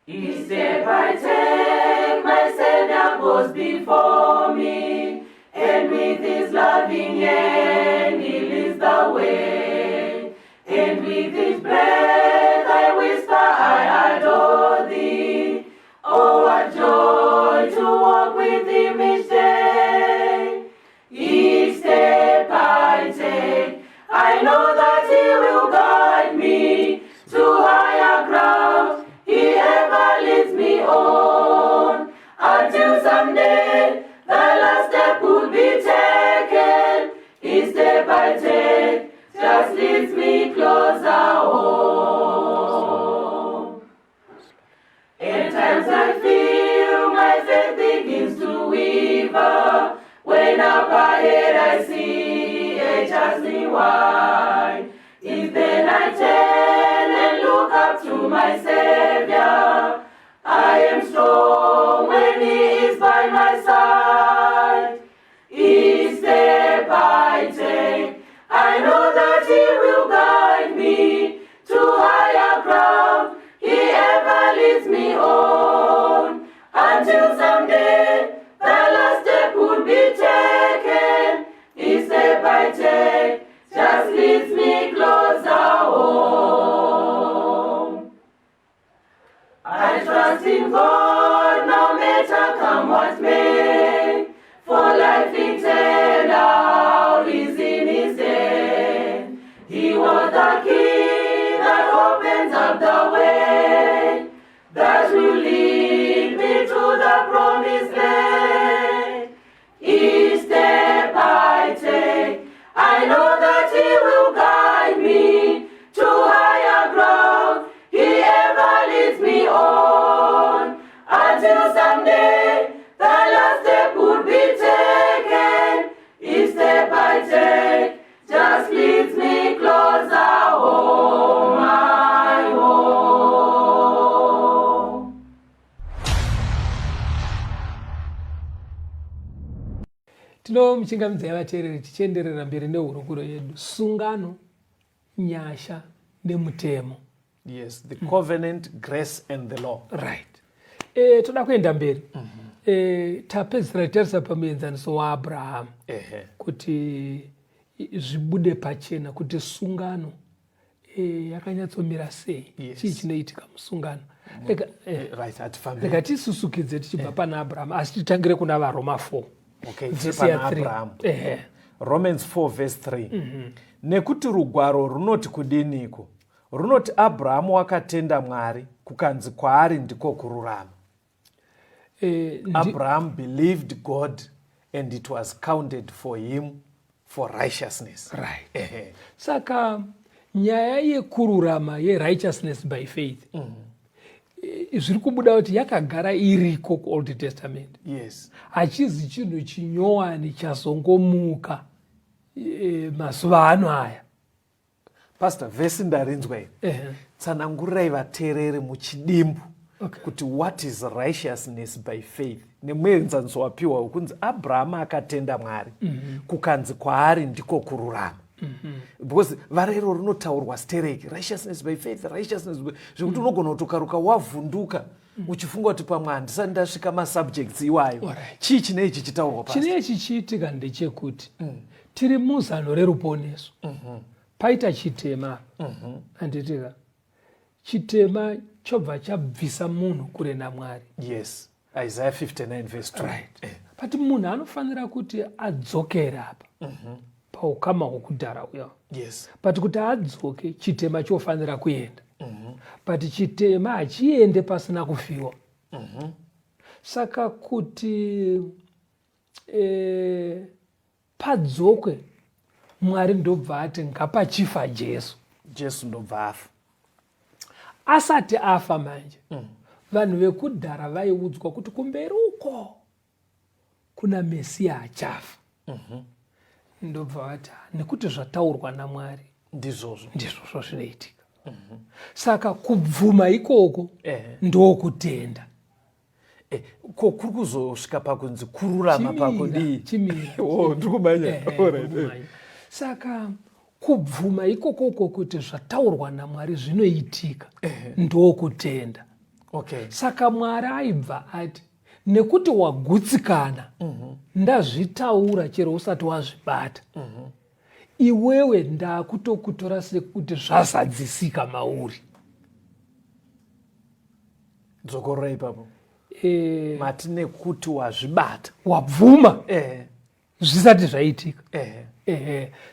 Each step I take, my Savior goes before me, and with his loving hand he leads the way. And with each breath I whisper, I adore thee. Oh, what joy to walk with him each day. Each step I take, I know that he will guide me to higher ground. He ever leads me on until someday the last step will be taken. Each step I take just leads me closer home. At times I feel my faith begins to waver. When up ahead I see a chasm wide. If then I turn and look up to my Savior, I am strong when he is by my side. Each step I take, I know that he will guide me to higher ground. He ever leads me on until He was the key that opens up the way that will lead me to the promised land. Each step I take, I know that He will guide me to higher ground. He ever leads me on until someday the last step would be taken. Each step I take just leads me closer home, my home. Tinomuchingamidzai vateereri tichienderera mberi nehurukuro yedu sungano, nyasha nemutemo. Yes, the covenant, grace and the law. Right. E, toda kuenda mberi. E, tapedzisira titarisa pamuenzaniso waAbrahamu kuti zvibude pachena kuti sungano e, yakanyatsomira sei. Yes. Chii chinoitika musungano? Rega, Right, hatifambe. rega tisusukidze tichibva pana Abrahamu, asi titangire kuna vaRoma 4. Okay, Verse tiri pana ya 3. Abrahamu. Ehe. Romans 4 verse 3. Nekuti rugwaro runoti kudiniko? Runoti Abrahamu wakatenda Mwari, kukanzi kwaari ndiko kururama. Abraham believed God and it was counted for him for righteousness. Right. Ehe. Saka nyaya yekururama yerighteousness by faith zviri kubuda kuti yakagara iriko kuOld Testament. Yes. Hachizi chinhu chinyowani chazongomuka mazuva ano aya. Pastor, vhesi ndarinzwa iri. Tsanangurirai vateereri muchidimbu kuti what is righteousness by faith, nemuenzaniso wapiwa wekunzi Abrahamu akatenda Mwari, kukanzi kwaari ndiko kururama. Because varero rinotaurwa stereki, righteousness by faith, righteousness by, zvekuti unogona kutokaruka wavhunduka uchifunga kuti pamwe handisati ndasvika masubjects iwayo. Chii chine ichi chitaurwa, Pastor? Chine chichiitika ndechekuti tiri muzano reruponeso. Paita chitema, handitika? Chitema chobva chabvisa munhu kure naMwari. Yes, Isaiah 59 verse 2. Right. But munhu anofanira kuti adzokere apa paukama hwokudhara uya. But kuti adzoke, chitema chofanira kuenda. But chitema hachiende pasina kufiwa. Saka kuti padzokwe, Mwari ndobva ati ngapachifa Jesu. Jesu ndobva afa. Asati afa manje, vanhu vekudhara vaiudzwa kuti kumberi uko kuna Mesiya achafa. Ndobva vati, nekuti zvataurwa naMwari ndizvozvo, ndizvozvo zvinoitika. Saka kubvuma ikoko ndokutenda. Ko kuri kuzosvika pakunzi kururama Chimira, pakudii? chimira. Oh, ndiri kumhanya. Alright, ndiri kumhanya. Saka kubvuma ikokoko kuti zvataurwa naMwari zvinoitika ndokutenda. Saka Mwari aibva ati nekuti wagutsikana, ndazvitaura chero usati wazvibata, iwewe ndakutokutora sekuti zvazadzisika mauri. Dzokorora ipapo. Mati nekuti wazvibata, wabvuma zvisati zvaitika.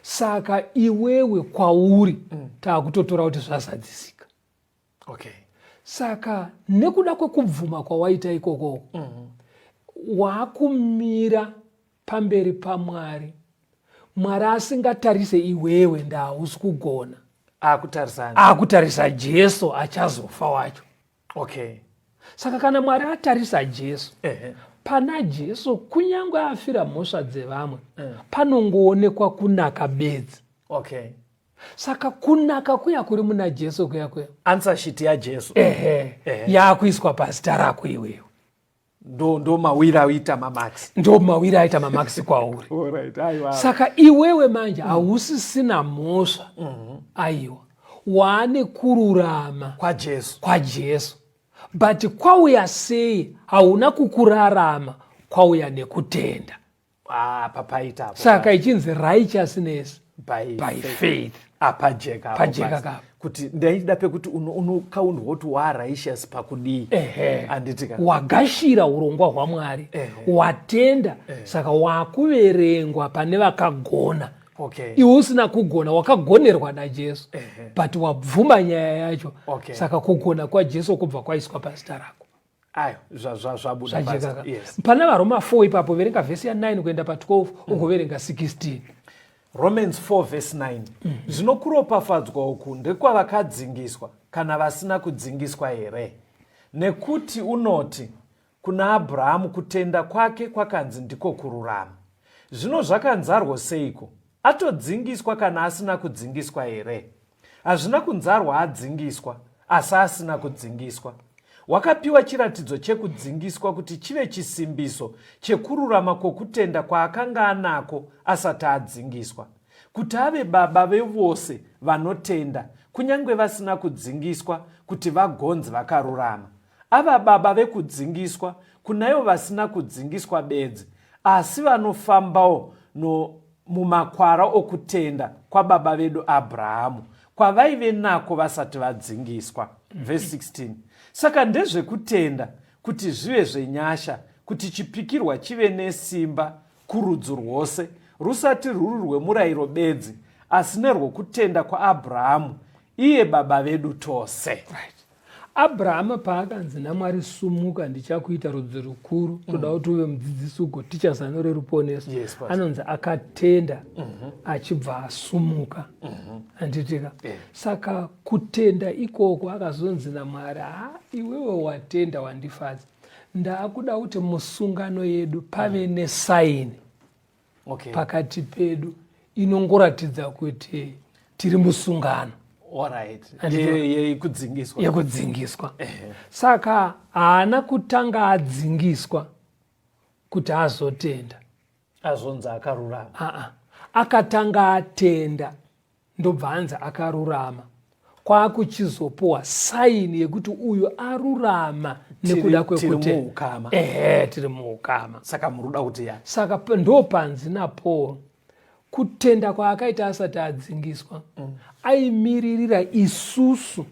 Saka iwewe kwauri takutotora kuti zvazadzisika. Saka nekuda kwekubvuma kwawaita ikoko, wakumira pamberi paMwari, Mwari asingatarise iwewe ndausi kugona, Akutarisa akutarisa Jesu achazofa wacho. Saka kana Mwari atarisa Jesu, pana Jesu kunyange afira mhosva dzevamwe, panongoonekwa kunaka bedzi. Saka kunaka kuya kuri muna Jesu kuya kuya, answer sheet yaJesu Yaakuiswa pazita rako iwewe. Ndo mawira aita mamarks. Ndo mawira aita mamarks kwauri. Alright, aiwa. Saka iwewe manje hausisina mhosva, aiwa, waane kururama kwaJesu. KwaJesu. But kwauya sei? Hauna kukurarama, kwauya nekutenda. Apa paita apo. Saka ichinzi righteousness by, by faith. Faith. Apajeka apo Pajeka basi. kapo. Kuti ndaida pekuti unokaundwa kuti waarighteous pakudii. Handiti ka? Wagashira urongwa hwaMwari, watenda, saka wakuverengwa pane vakagona. Okay. Iwe usina kugona, wakagonerwa naJesu, but wabvuma nyaya yacho. Saka kugona kwaJesu kubva kwaiswa pazita rako. Ayo, zvabuda. Zvajekaka. Pana VaRoma 4 ipapo, verenga vhesi ya9 kuenda pa12, ugoverenga 16. Romans 4 vhesi 9. Zvino kuropafadzwa uku ndekwavakadzingiswa kana vasina kudzingiswa here? Nekuti unoti kuna Abrahamu, kutenda kwake kwakanzi ndiko kururama. Zvino zvakanzarwo seiko? Atodzingiswa kana asina kudzingiswa here? Hazvina kunzarwa adzingiswa, asi asina kudzingiswa. Wakapiwa chiratidzo chekudzingiswa kuti chive chisimbiso chekururama kwokutenda kwaakanga anako asati adzingiswa, kuti ave baba vevose vanotenda, kunyange vasina kudzingiswa, kuti vagonzi vakarurama. Ava baba vekudzingiswa kunaivo vasina kudzingiswa bedzi, asi vanofambawo no mumakwara okutenda kwababa vedu Abrahamu, kwavaive nako vasati vadzingiswa. Vhesi 16. Saka ndezvekutenda kuti zvive zvenyasha, kuti chipikirwa chive nesimba kurudzi rwose, rusati rwuri rwemurayiro bedzi, asi nerwokutenda kwaAbrahamu, iye baba vedu tose. Right. Abrahama paakanzi naMwari, "Sumuka, ndichakuita rudzi rukuru, toda kuti uve mudzidzisi ugoticha zano reruponeso," anonzi akatenda, achibva asumuka, handitika? Saka kutenda ikoko akazonzi naMwari, "Ha, iwewe watenda, wandifadza. Ndaakuda kuti musungano yedu pave nesign pakati pedu inongoratidza kuti tiri musungano." Yekudzingiswa. Yekudzingiswa. Saka haana kutanga adzingiswa kuti azotenda. Azonzi akarurama. Aa, akatanga atenda, ndobva anzi akarurama, kwakuchizopuwa sign yekuti uyu arurama nekuda kwekuti muukama. Ehe, tiri muukama. Saka muri kuda kuti ya Saka ndo panzi naPaul, kutenda kwaakaita asati adzingiswa aimiririra isusu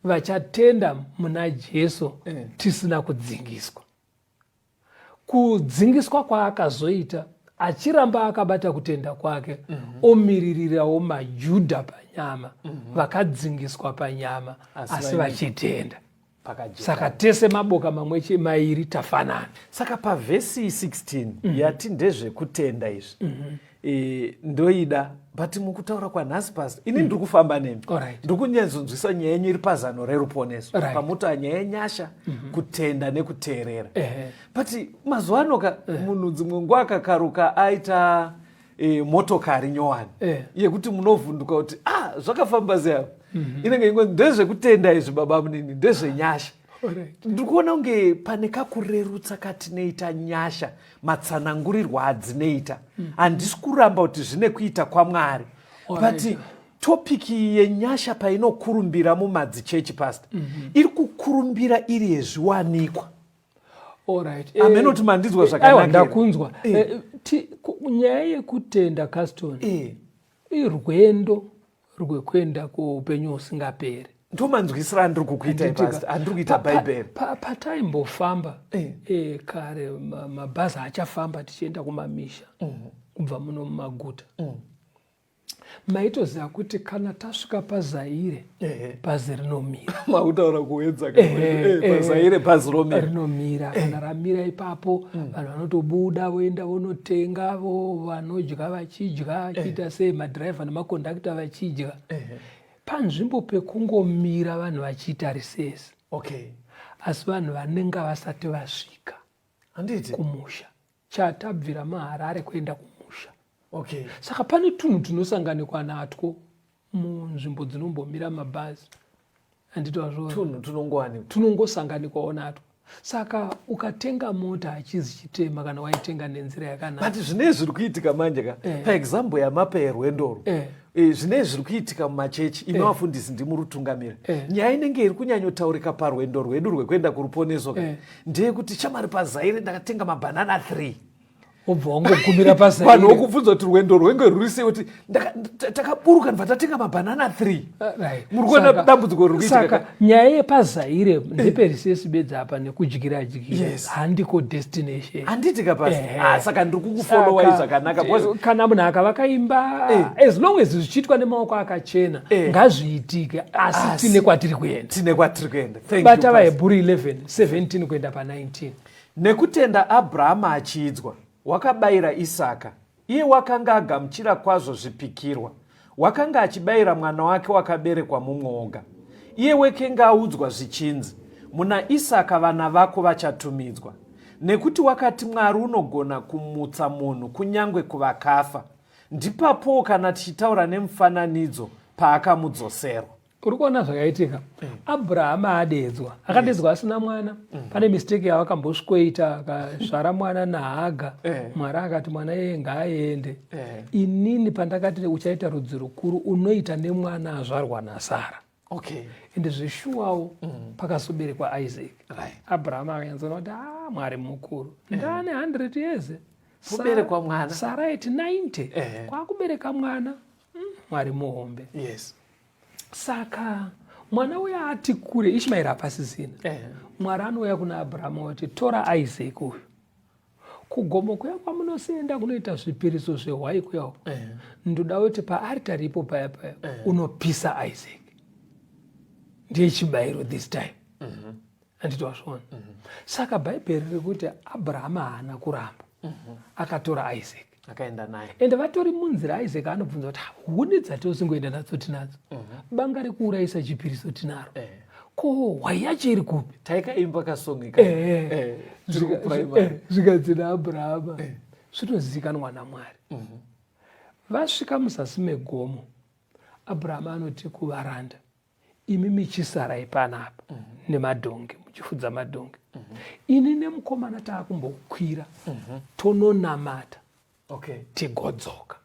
vachatenda muna Jesu tisina kudzingiswa. Kudzingiswa kwaakazoita achiramba akabata kutenda kwake, omiririrawo maJudha panyama vakadzingiswa panyama Asi asi vachitenda. Pakajeka. Saka tese maboka mamwe mairi tafanana. Saka pavhesi 16 yati ndezvekutenda izvi, ndoida, but mukutaura kwanhasi, pastor, ini ndiri kufamba nemi. Ndiri kunyatsonzwisa nyaya yenyu iri pazano reruponeso, pamuta nyaya yenyasha, kutenda nekuteerera. But mazuva ano ka, munhu dzimwe nguva akakaruka aita motokari nyowani yekuti munovhunduka kuti, "Ah, zvakafamba sei apa?" Inenge ingo ndezvekutenda izvi, baba munini, ndezvenyasha. Ndiri kuona kunge pane kakurerutsa katinoita nyasha, matsanangurirwo adzinoita. Handisi kuramba kuti zvine kuita kwaMwari, but topic yenyasha painokurumbira mumadzichechi, pastor, iri kukurumbira iri yezviwanikwa. Ameno kuti mandinzwa Aiwa, zvakanaka. Ndakunzwa. Nyaya yekutenda, Caston, irwendo rwekuenda kuupenyu husingaperi. Ndomanzwisiro andiri kukuita, Handitika. pastor, andiri kuita Bhaibheri. Pataimbofamba kare, mabhazi achafamba tichienda kumamisha kubva muno mumaguta, maitoziva kuti kana tasvika paZaire, bhazi rinomira. Makutaura kuedza. PaZaire bhazi romira. Rinomira. Kana ramira ipapo, vanhu vanotobuda voenda vonotenga, vo vanodya vachidya, achiita sei, madhiraivha nemakondakta vachidya, panzvimbo pekungomira vanhu vachiita risesi. Asi vanhu vanenge vasati vasvika Handiti kumusha, chatabvira maHarare kuenda kumusha. Saka pane tunhu tunosanganikwa natwo munzvimbo dzinombomira mabhazi, handiti wazviona? Tunhu tunongowanikwa. Tunongosanganikwawo natwo. Saka ukatenga mota hachizi chitema kana waitenga nenzira yakanaka. But zvinei zviri kuitika manje ka, paexample yamapa yerwendoro, zvinei zviri kuitika mumachechi, imi vafundisi ndimurutungamira, nyaya inenge iri kunyanyotaurika parwendo rwedu rwekuenda kuruponeso ka, ndeyekuti, "Shamari, paZaire ndakatenga mabhanana 3." Wobva wangogumira paZaire. Vanhu vokubvunza kuti rwendo rwenge rwuri sei, kuti takaburuka ndibva tatenga mabhanana 3. Muri kuona dambudziko riri kuitika. Saka nyaya yepaZaire ndeperisesi bedzi apa nekudyira dyira. Handiko destination. Handiti ka pasi. Ah, saka ndiri kukufollowai zvakanaka because kana munhu akavaka imba as long as zvichiitwa nemaoko akachena ngazviitike, asi tine kwatiri kuenda. Tine kwatiri kuenda. Bata vaHebhuru 11 17 kuenda pa 19. Nekutenda Abrahama achiidzwa, wakabayira Isaka, iye wakanga agamuchira kwazvo zvipikirwa, wakanga achibayira mwana wake wakaberekwa mumwe woga, iye wekenge audzwa zvichinzi, Muna Isaka vana vako vachatumidzwa. Nekuti wakati Mwari unogona kumutsa munhu kunyange kuvakafa. Ndipapowo kana tichitaura nemufananidzo paakamudzosero. Uri kuona zvakaitika? Abrahama adedzwa, akadedzwa asina mwana. Pane mistake yavakambosvikoita, akazvara mwana naHaga. Mwari akati mwana iyeye ngaaende. Inini pandakati uchaita rudzi rukuru, unoita nemwana azvarwa naSara. Ende zveshuwawo pakazoberekwa Isaac. Abrahama akanyatsoona kuti Mwari mukuru, ndaane 100 years. Kuberekwa mwana. Sara iti 90. Kwakubereka mwana. Mwari muhombe. Saka mwana uya ati kure, Ishmaeri hapasisina. Mwari anouya kuna Abrahama oti tora Isaac uyu kugomo kuya kwamunosienda kunoita zvipiriso zvehwai kuya uko. Ndoda kuti paaritari ipo paya paya unopisa Isaac, ndiye chibayiro this time. Handiti wazviona? Saka Bhaibheri riri kuti Abrahama haana kuramba, akatora Isaac akaenda naye. Ende vatori munzira, Isaac anobvunza kuti huni dzatosingoenda nadzo tinadzo, banga rekuurayisa chipiriso tinaro, ko hwai yacho iri kupi? Taikaimba kasongi Zvikanzi naAbrahama, zvinozivikanwa naMwari. Vasvika muzasi megomo, Abrahama anoti kuvaranda, imi michisarai panapa nemadhongi, muchifudza madhongi, ini nemukomana taakumbokwira tononamata, tigodzoka.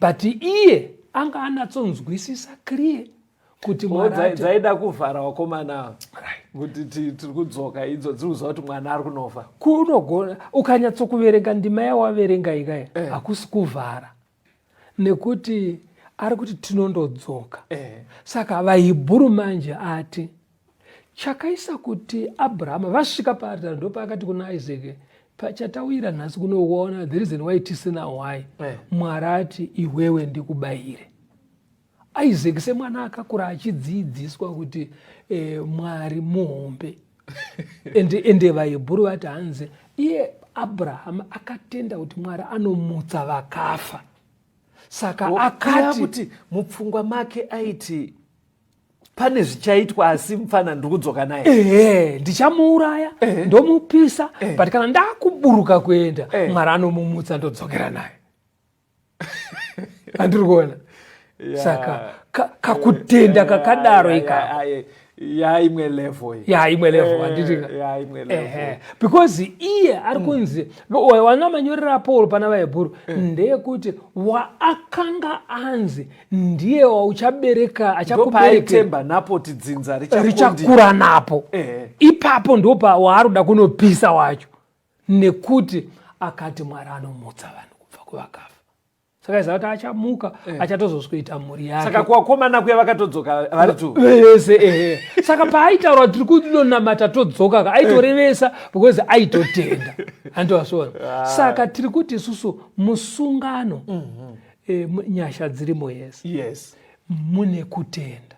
But iye anga anatsonzwisisa clear kuti Mwari dzaida kuvhara wakomana kuti tiri kudzoka, idzo dziri kuziva kuti mwana ari kunofa. Kunogona ukanyatsokuverenga ndima yawaverenga ikaya, hakusi kuvhara, nekuti ari kuti tinondodzoka. Saka vaHibhuru manje ati chakaisa kuti Abrahama vasvika paaritari, ndopaakati kuna Isaac, pachatawira nhasi kunoona the reason why tisina hwai, Mwari ati iwewe ndikubayire. Isaac semwana akakura achidzidziswa kuti Mwari muhombe, ende vaHebhuru vati hanzi iye Abrahama akatenda kuti Mwari anomutsa vakafa. Saka akati kuti mupfungwa make aiti pane zvichaitwa, asi mufana ndiri kudzoka naye. Ehe, ndichamuuraya, ndomupisa, but kana ndakuburuka kuenda, Mwari anomumutsa, ndodzokera naye. Handiri kuona? Saka kakutenda kakadaro ikako. Yaimwe level. Yaimwe level, handiti? Yaimwe level. Because iye ari kunzi wana manyorero aPaul pana vaHebhuru ndeyekuti waakanga anzi ndiye wauchabereka, achakuberekera, Ndopaitemba napo kuti dzinza richakura napo. Ipapo ndopa waari kuda kunopisa wacho, nekuti akati Mwari anomutsa vanhu kubva kuvakafa. Saka iziva kuti achamuka, achatozoswita mhuri yake. Saka kuvakomana kuya vakatodzoka vari tu vese. Ehe, saka paaitaura tiri kunonamata todzoka ka, aitorevesa because aitotenda, handowazviona. Saka tiri kuti isusu musungano, nyasha dzirimo yese, mune kutenda.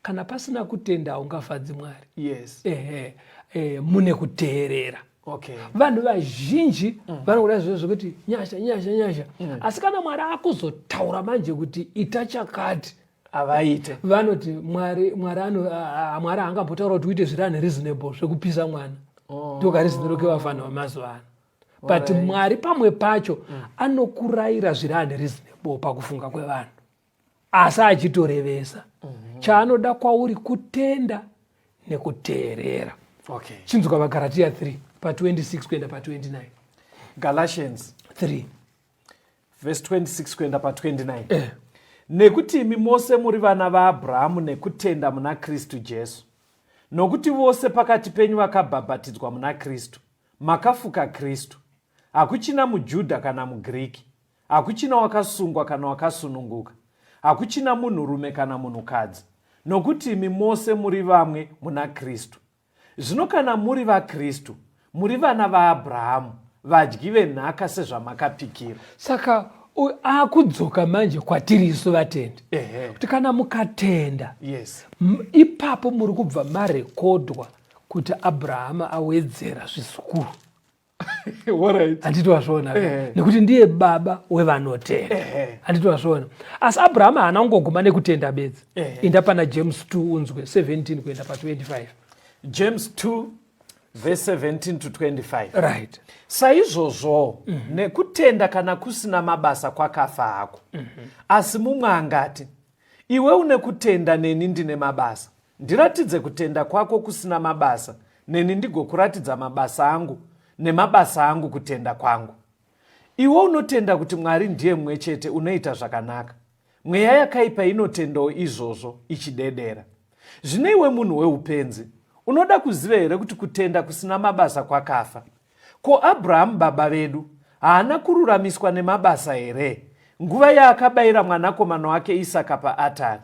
Kana pasina kutenda haungafadzi Mwari. Ehe, mune kuteerera. Vanhu vazhinji vanokuda zviro zvekuti nyasha, nyasha, nyasha, asi kana Mwari akuzotaura manje kuti ita chakati, Havaite. Vanoti Mwari, Mwari ano Mwari haangambotaura kuti uite zviri unreasonable zvekupisa mwana. Ndokareasonero kevafanhu vamazuva ano. But Mwari pamwe pacho anokurayira zviri unreasonable pakufunga kwevanhu, asi achitorevesa. Chaanoda kwauri kutenda nekuteerera. Chinzwa vaGaratia 3 pa26 kuenda pa29. Galatians 3 verse 26 kuenda pa29. Nekuti imi mose muri vana vaAbhurahamu nekutenda muna Kristu Jesu. Nokuti vose pakati penyu vakabhabhatidzwa muna Kristu, makafuka Kristu. Hakuchina muJudha kana muGiriki, hakuchina wakasungwa kana wakasununguka, hakuchina munhurume kana munhukadzi, nokuti imi mose muri vamwe muna Kristu. Zvino kana muri vaKristu, muri vana vaAbrahamu, vadyi venhaka sezvamakapikira. Saka akudzoka manje kwatiri isu vatendi kuti kana mukatenda, yes, ipapo muri kubva marekodwa kuti Abrahama awedzera zvizukuru. Handiti wazviona? Nekuti ndiye baba wevanotenda. Handiti wazviona? Asi Abrahama haana kungoguma nekutenda bedzi. Inda pana James 2 unzwe 17 kuenda pa25. James 2 verse 17 to 25. Right. Saizvozvo nekutenda kana kusina mabasa kwakafa hako. Asi mumwe angati, iwe une kutenda neni ndine mabasa. Ndiratidze kutenda kwako kusina mabasa, neni ndigokuratidza mabasa angu, nemabasa angu kutenda kwangu. Iwe unotenda kuti Mwari ndiye mumwe chete, unoita zvakanaka. Mweya yakaipa inotendawo izvozvo, ichidedera. Zvino iwe munhu weupenzi, unoda kuziva here kuti kutenda kusina mabasa kwakafa? Ko Abrahamu baba vedu haana kururamiswa nemabasa here, nguva yaakabayira mwanakomana wake Isaka paatari?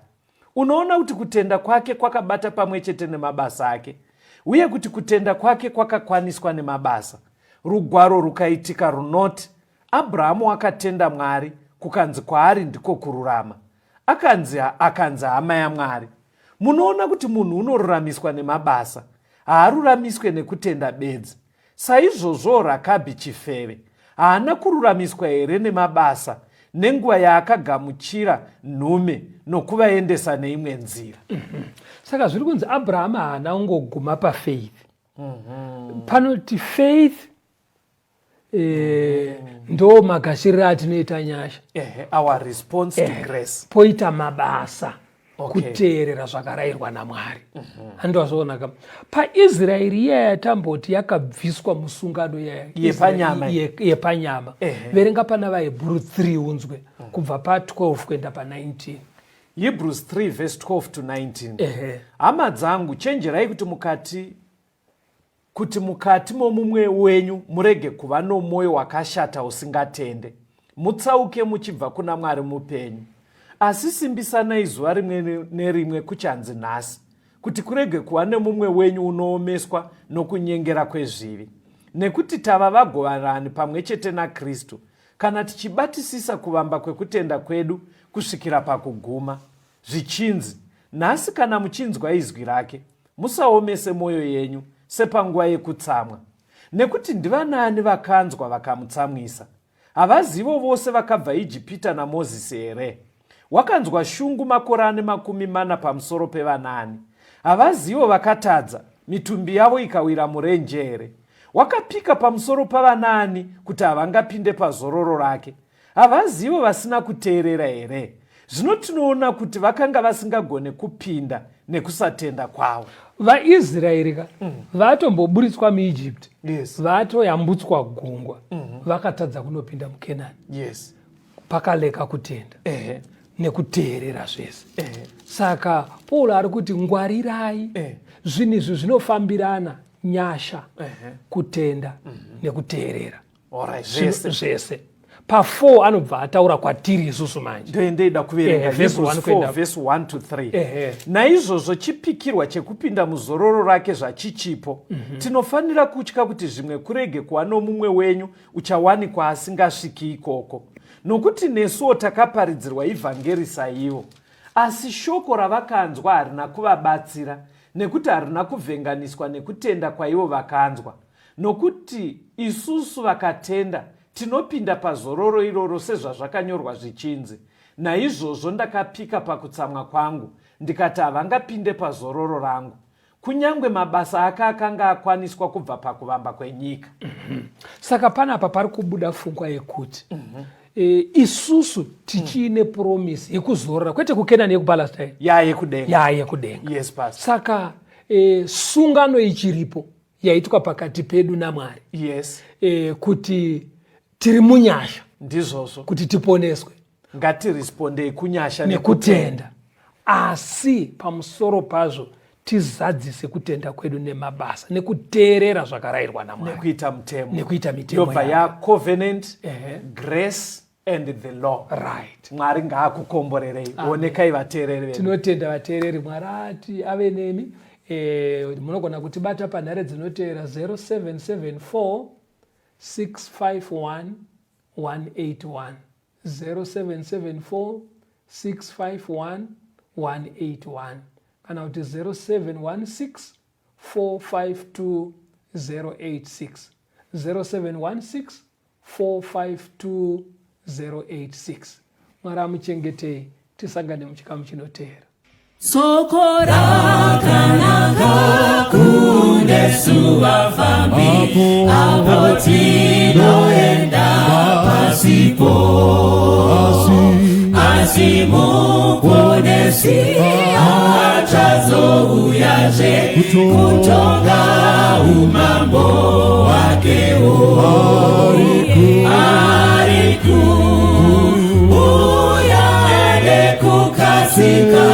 Unoona kuti kutenda kwake kwakabata pamwe chete nemabasa ake, uye kuti kutenda kwake kwakakwaniswa nemabasa. Rugwaro rukaitika runoti, Abrahamu wakatenda Mwari, kukanzi kwaari ndiko kururama. Akanzi, akanzi hama yaMwari. Munoona kuti munhu unoruramiswa nemabasa, haaruramiswe nekutenda bedzi. Saizvozvowo Rakabhi chifeve haana kururamiswa here nemabasa nenguva yaakagamuchira nhume nokuvaendesa neimwe nzira? Saka zviri kunzi Abrahama haana kungoguma pafaith. Panoti faith ndo magashiriro atinoita nyasha. Our response to grace. Poita mabasa. Kuteerera zvakarayirwa naMwari. Handiti ka? PaIsraeri iya yatamboti yakabviswa musungano yepanyama. Yepanyama. Verenga pana vaHebhuru 3 unzwe kubva pa12 kuenda pa19. Hebrews 3 verse 12 to 19. Hama dzangu, chenjerai kuti mukati momumwe wenyu murege kuva nomwoyo wakashata usingatende, mutsauke muchibva kuna Mwari mupenyu. Asi simbisanai zuva rimwe nerimwe kuchanzi nhasi, kuti kurege kuva nemumwe wenyu unoomeswa nokunyengera kwezvivi. Nekuti tava vagoverani pamwe chete naKristu, kana tichibatisisa kuvamba kwekutenda kwedu kusvikira pakuguma. Zvichinzi, nhasi kana muchinzwa izwi rake, musaomese mwoyo yenyu sepanguva yekutsamwa. Nekuti ndivanaani vakanzwa vakamutsamwisa? Havazivo vose vakabva Ijipita naMozisi here? Wakanzwa shungu makore ane 40 pamusoro pevanani? Havazivo vakatadza, mitumbi yavo ikawira murenje here? Wakapika pamusoro pavanaani kuti havangapinde pazororo rake? Havazivo vasina kuteerera here? Zvino tinoona kuti vakanga vasingagone kupinda nekusatenda kwavo. VaIsraeri ka vatomboburitswa muEgypt, vatoyambutswa gungwa, vakatadza kunopinda muKenani. Pakaleka kutenda nekuteerera zvese. Saka Paul ari kuti ngwarirai, zvinhu izvi zvinofambirana, nyasha, kutenda nekuteerera. Zvese. Zvese. Pa4 anobva ataura kwatiri isusu manje. Ndoendeida kuverenga verse 1 kuenda verse 1 to 3. Naizvozvo chipikirwa chekupinda muzororo rake zvachichipo, tinofanira kutya kuti zvimwe kurege kuva nomumwe wenyu uchawanikwa asingasviki ikoko. Nokuti nesuwo takaparidzirwa ivhangeri saivo, asi shoko ravakanzwa harina kuvabatsira, nekuti harina kuvhenganiswa nekutenda kwaivo vakanzwa. Nokuti isusu vakatenda tinopinda pazororo iroro sezvazvakanyorwa zvichinzi, Naizvozvo ndakapika pakutsamwa kwangu, ndikati havangapinde pazororo rangu, kunyange mabasa ake akanga akwaniswa kubva pakuvamba kwenyika. Saka panapa pari kubuda pfungwa yekuti isusu tichiine promise yekuzorora, kwete kuKenani yekuPalestine, yayekudenga. Yayekudenga. Yes, pastor. Saka sungano ichiripo yaitwa pakati pedu naMwari. Yes. Kuti tiri munyasha. Ndizvozvo. Kuti tiponeswe. Ngatirespondei kunyasha nekutenda. Asi pamusoro pazvo Tizadzise kutenda kwedu nemabasa nekuteerera zvakarayirwa naMwari. Nekuita mutemo. Nekuita mitemo Yobva yake. ya covenant, Ehe. grace and the law. Right. Mwari ngaakukomborerei. Onekai vateereri vedu. Tinotenda vateereri, Mwari ati ave nemi. Munogona kutibata panhare dzinoteera 0774 651 181, 0774 651 181, kana kuti 0716 452 086, 0716 452 086. Mwari amuchengetei, tisangane muchikamu chinoteera. Soko rakanaka kunesu vafambi, apo tinoenda pasipo, asi Muponesi achazouyazve kutonga umambo hwakewo. Ari kuuya nekukasika,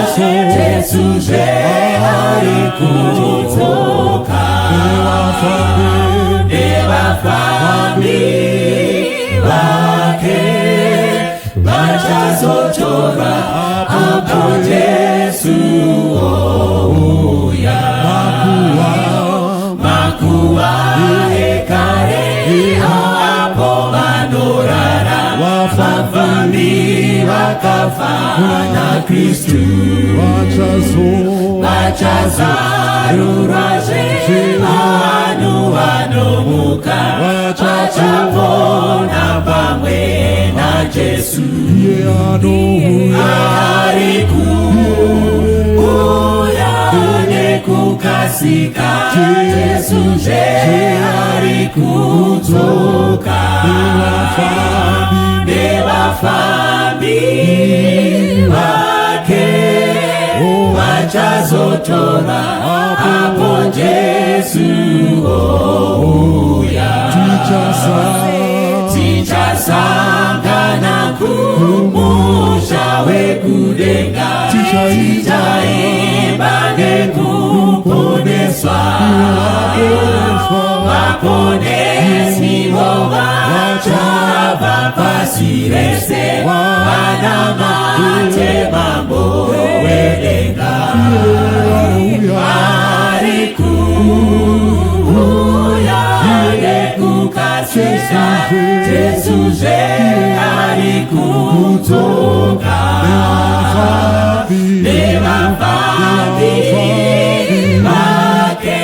Jesu zve ari kudzoka, nevafambi vake vachazotora apo Jesu ouya. Makuva ekare apo vanorara, vafambi vakafa naKristu vachazarurwazve, vanhu vanomuka vachapona pamwe naJesu. Ari kuuya nekukasika, Jesu zve ari kudzoka, nevafambi vake vachazotora apo Jesu ouya. Tichasangana kumusha wekudenga, tichaimba nekuponeswa, vaponesiwo vachabva pasi rese, vanamate Mambo wedenga. Ari kuuya nekukasika, Jesu zve ari kudzoka, nevafambi vake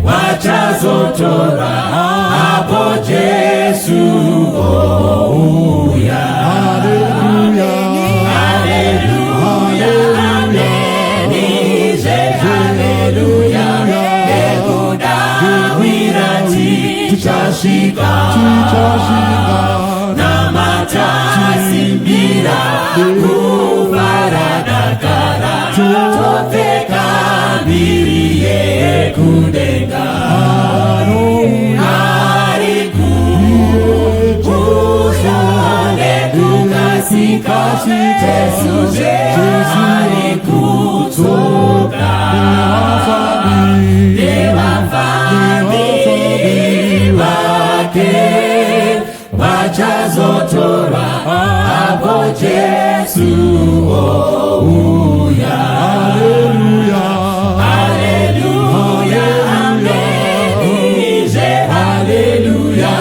vachazotora apo Jesu ouya. Haleluya, amenizve, haleluya, nekudawira tichasvika, namatasimbira kufaradakara, topfeka mbiri yekudenga. Ari kuuya nekukasika, Jesu zve ari kudzoka, nevafambi vake vachazotora apo Jesu ouya. Haleluya, amenizve, haleluya,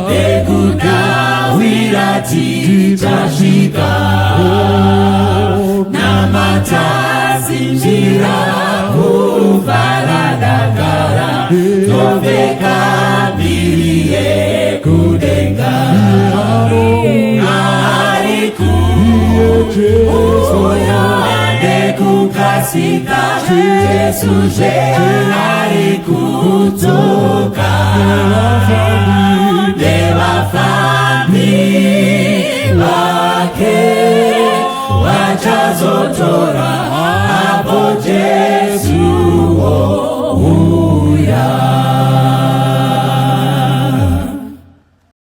nekudawira tichasvika, namatasimbira kufaradakara, topfeka mbiri yekudenga. Ari kuuya nekukasika, Jesu zve ari kudzoka, nevafambi vake vachazotora.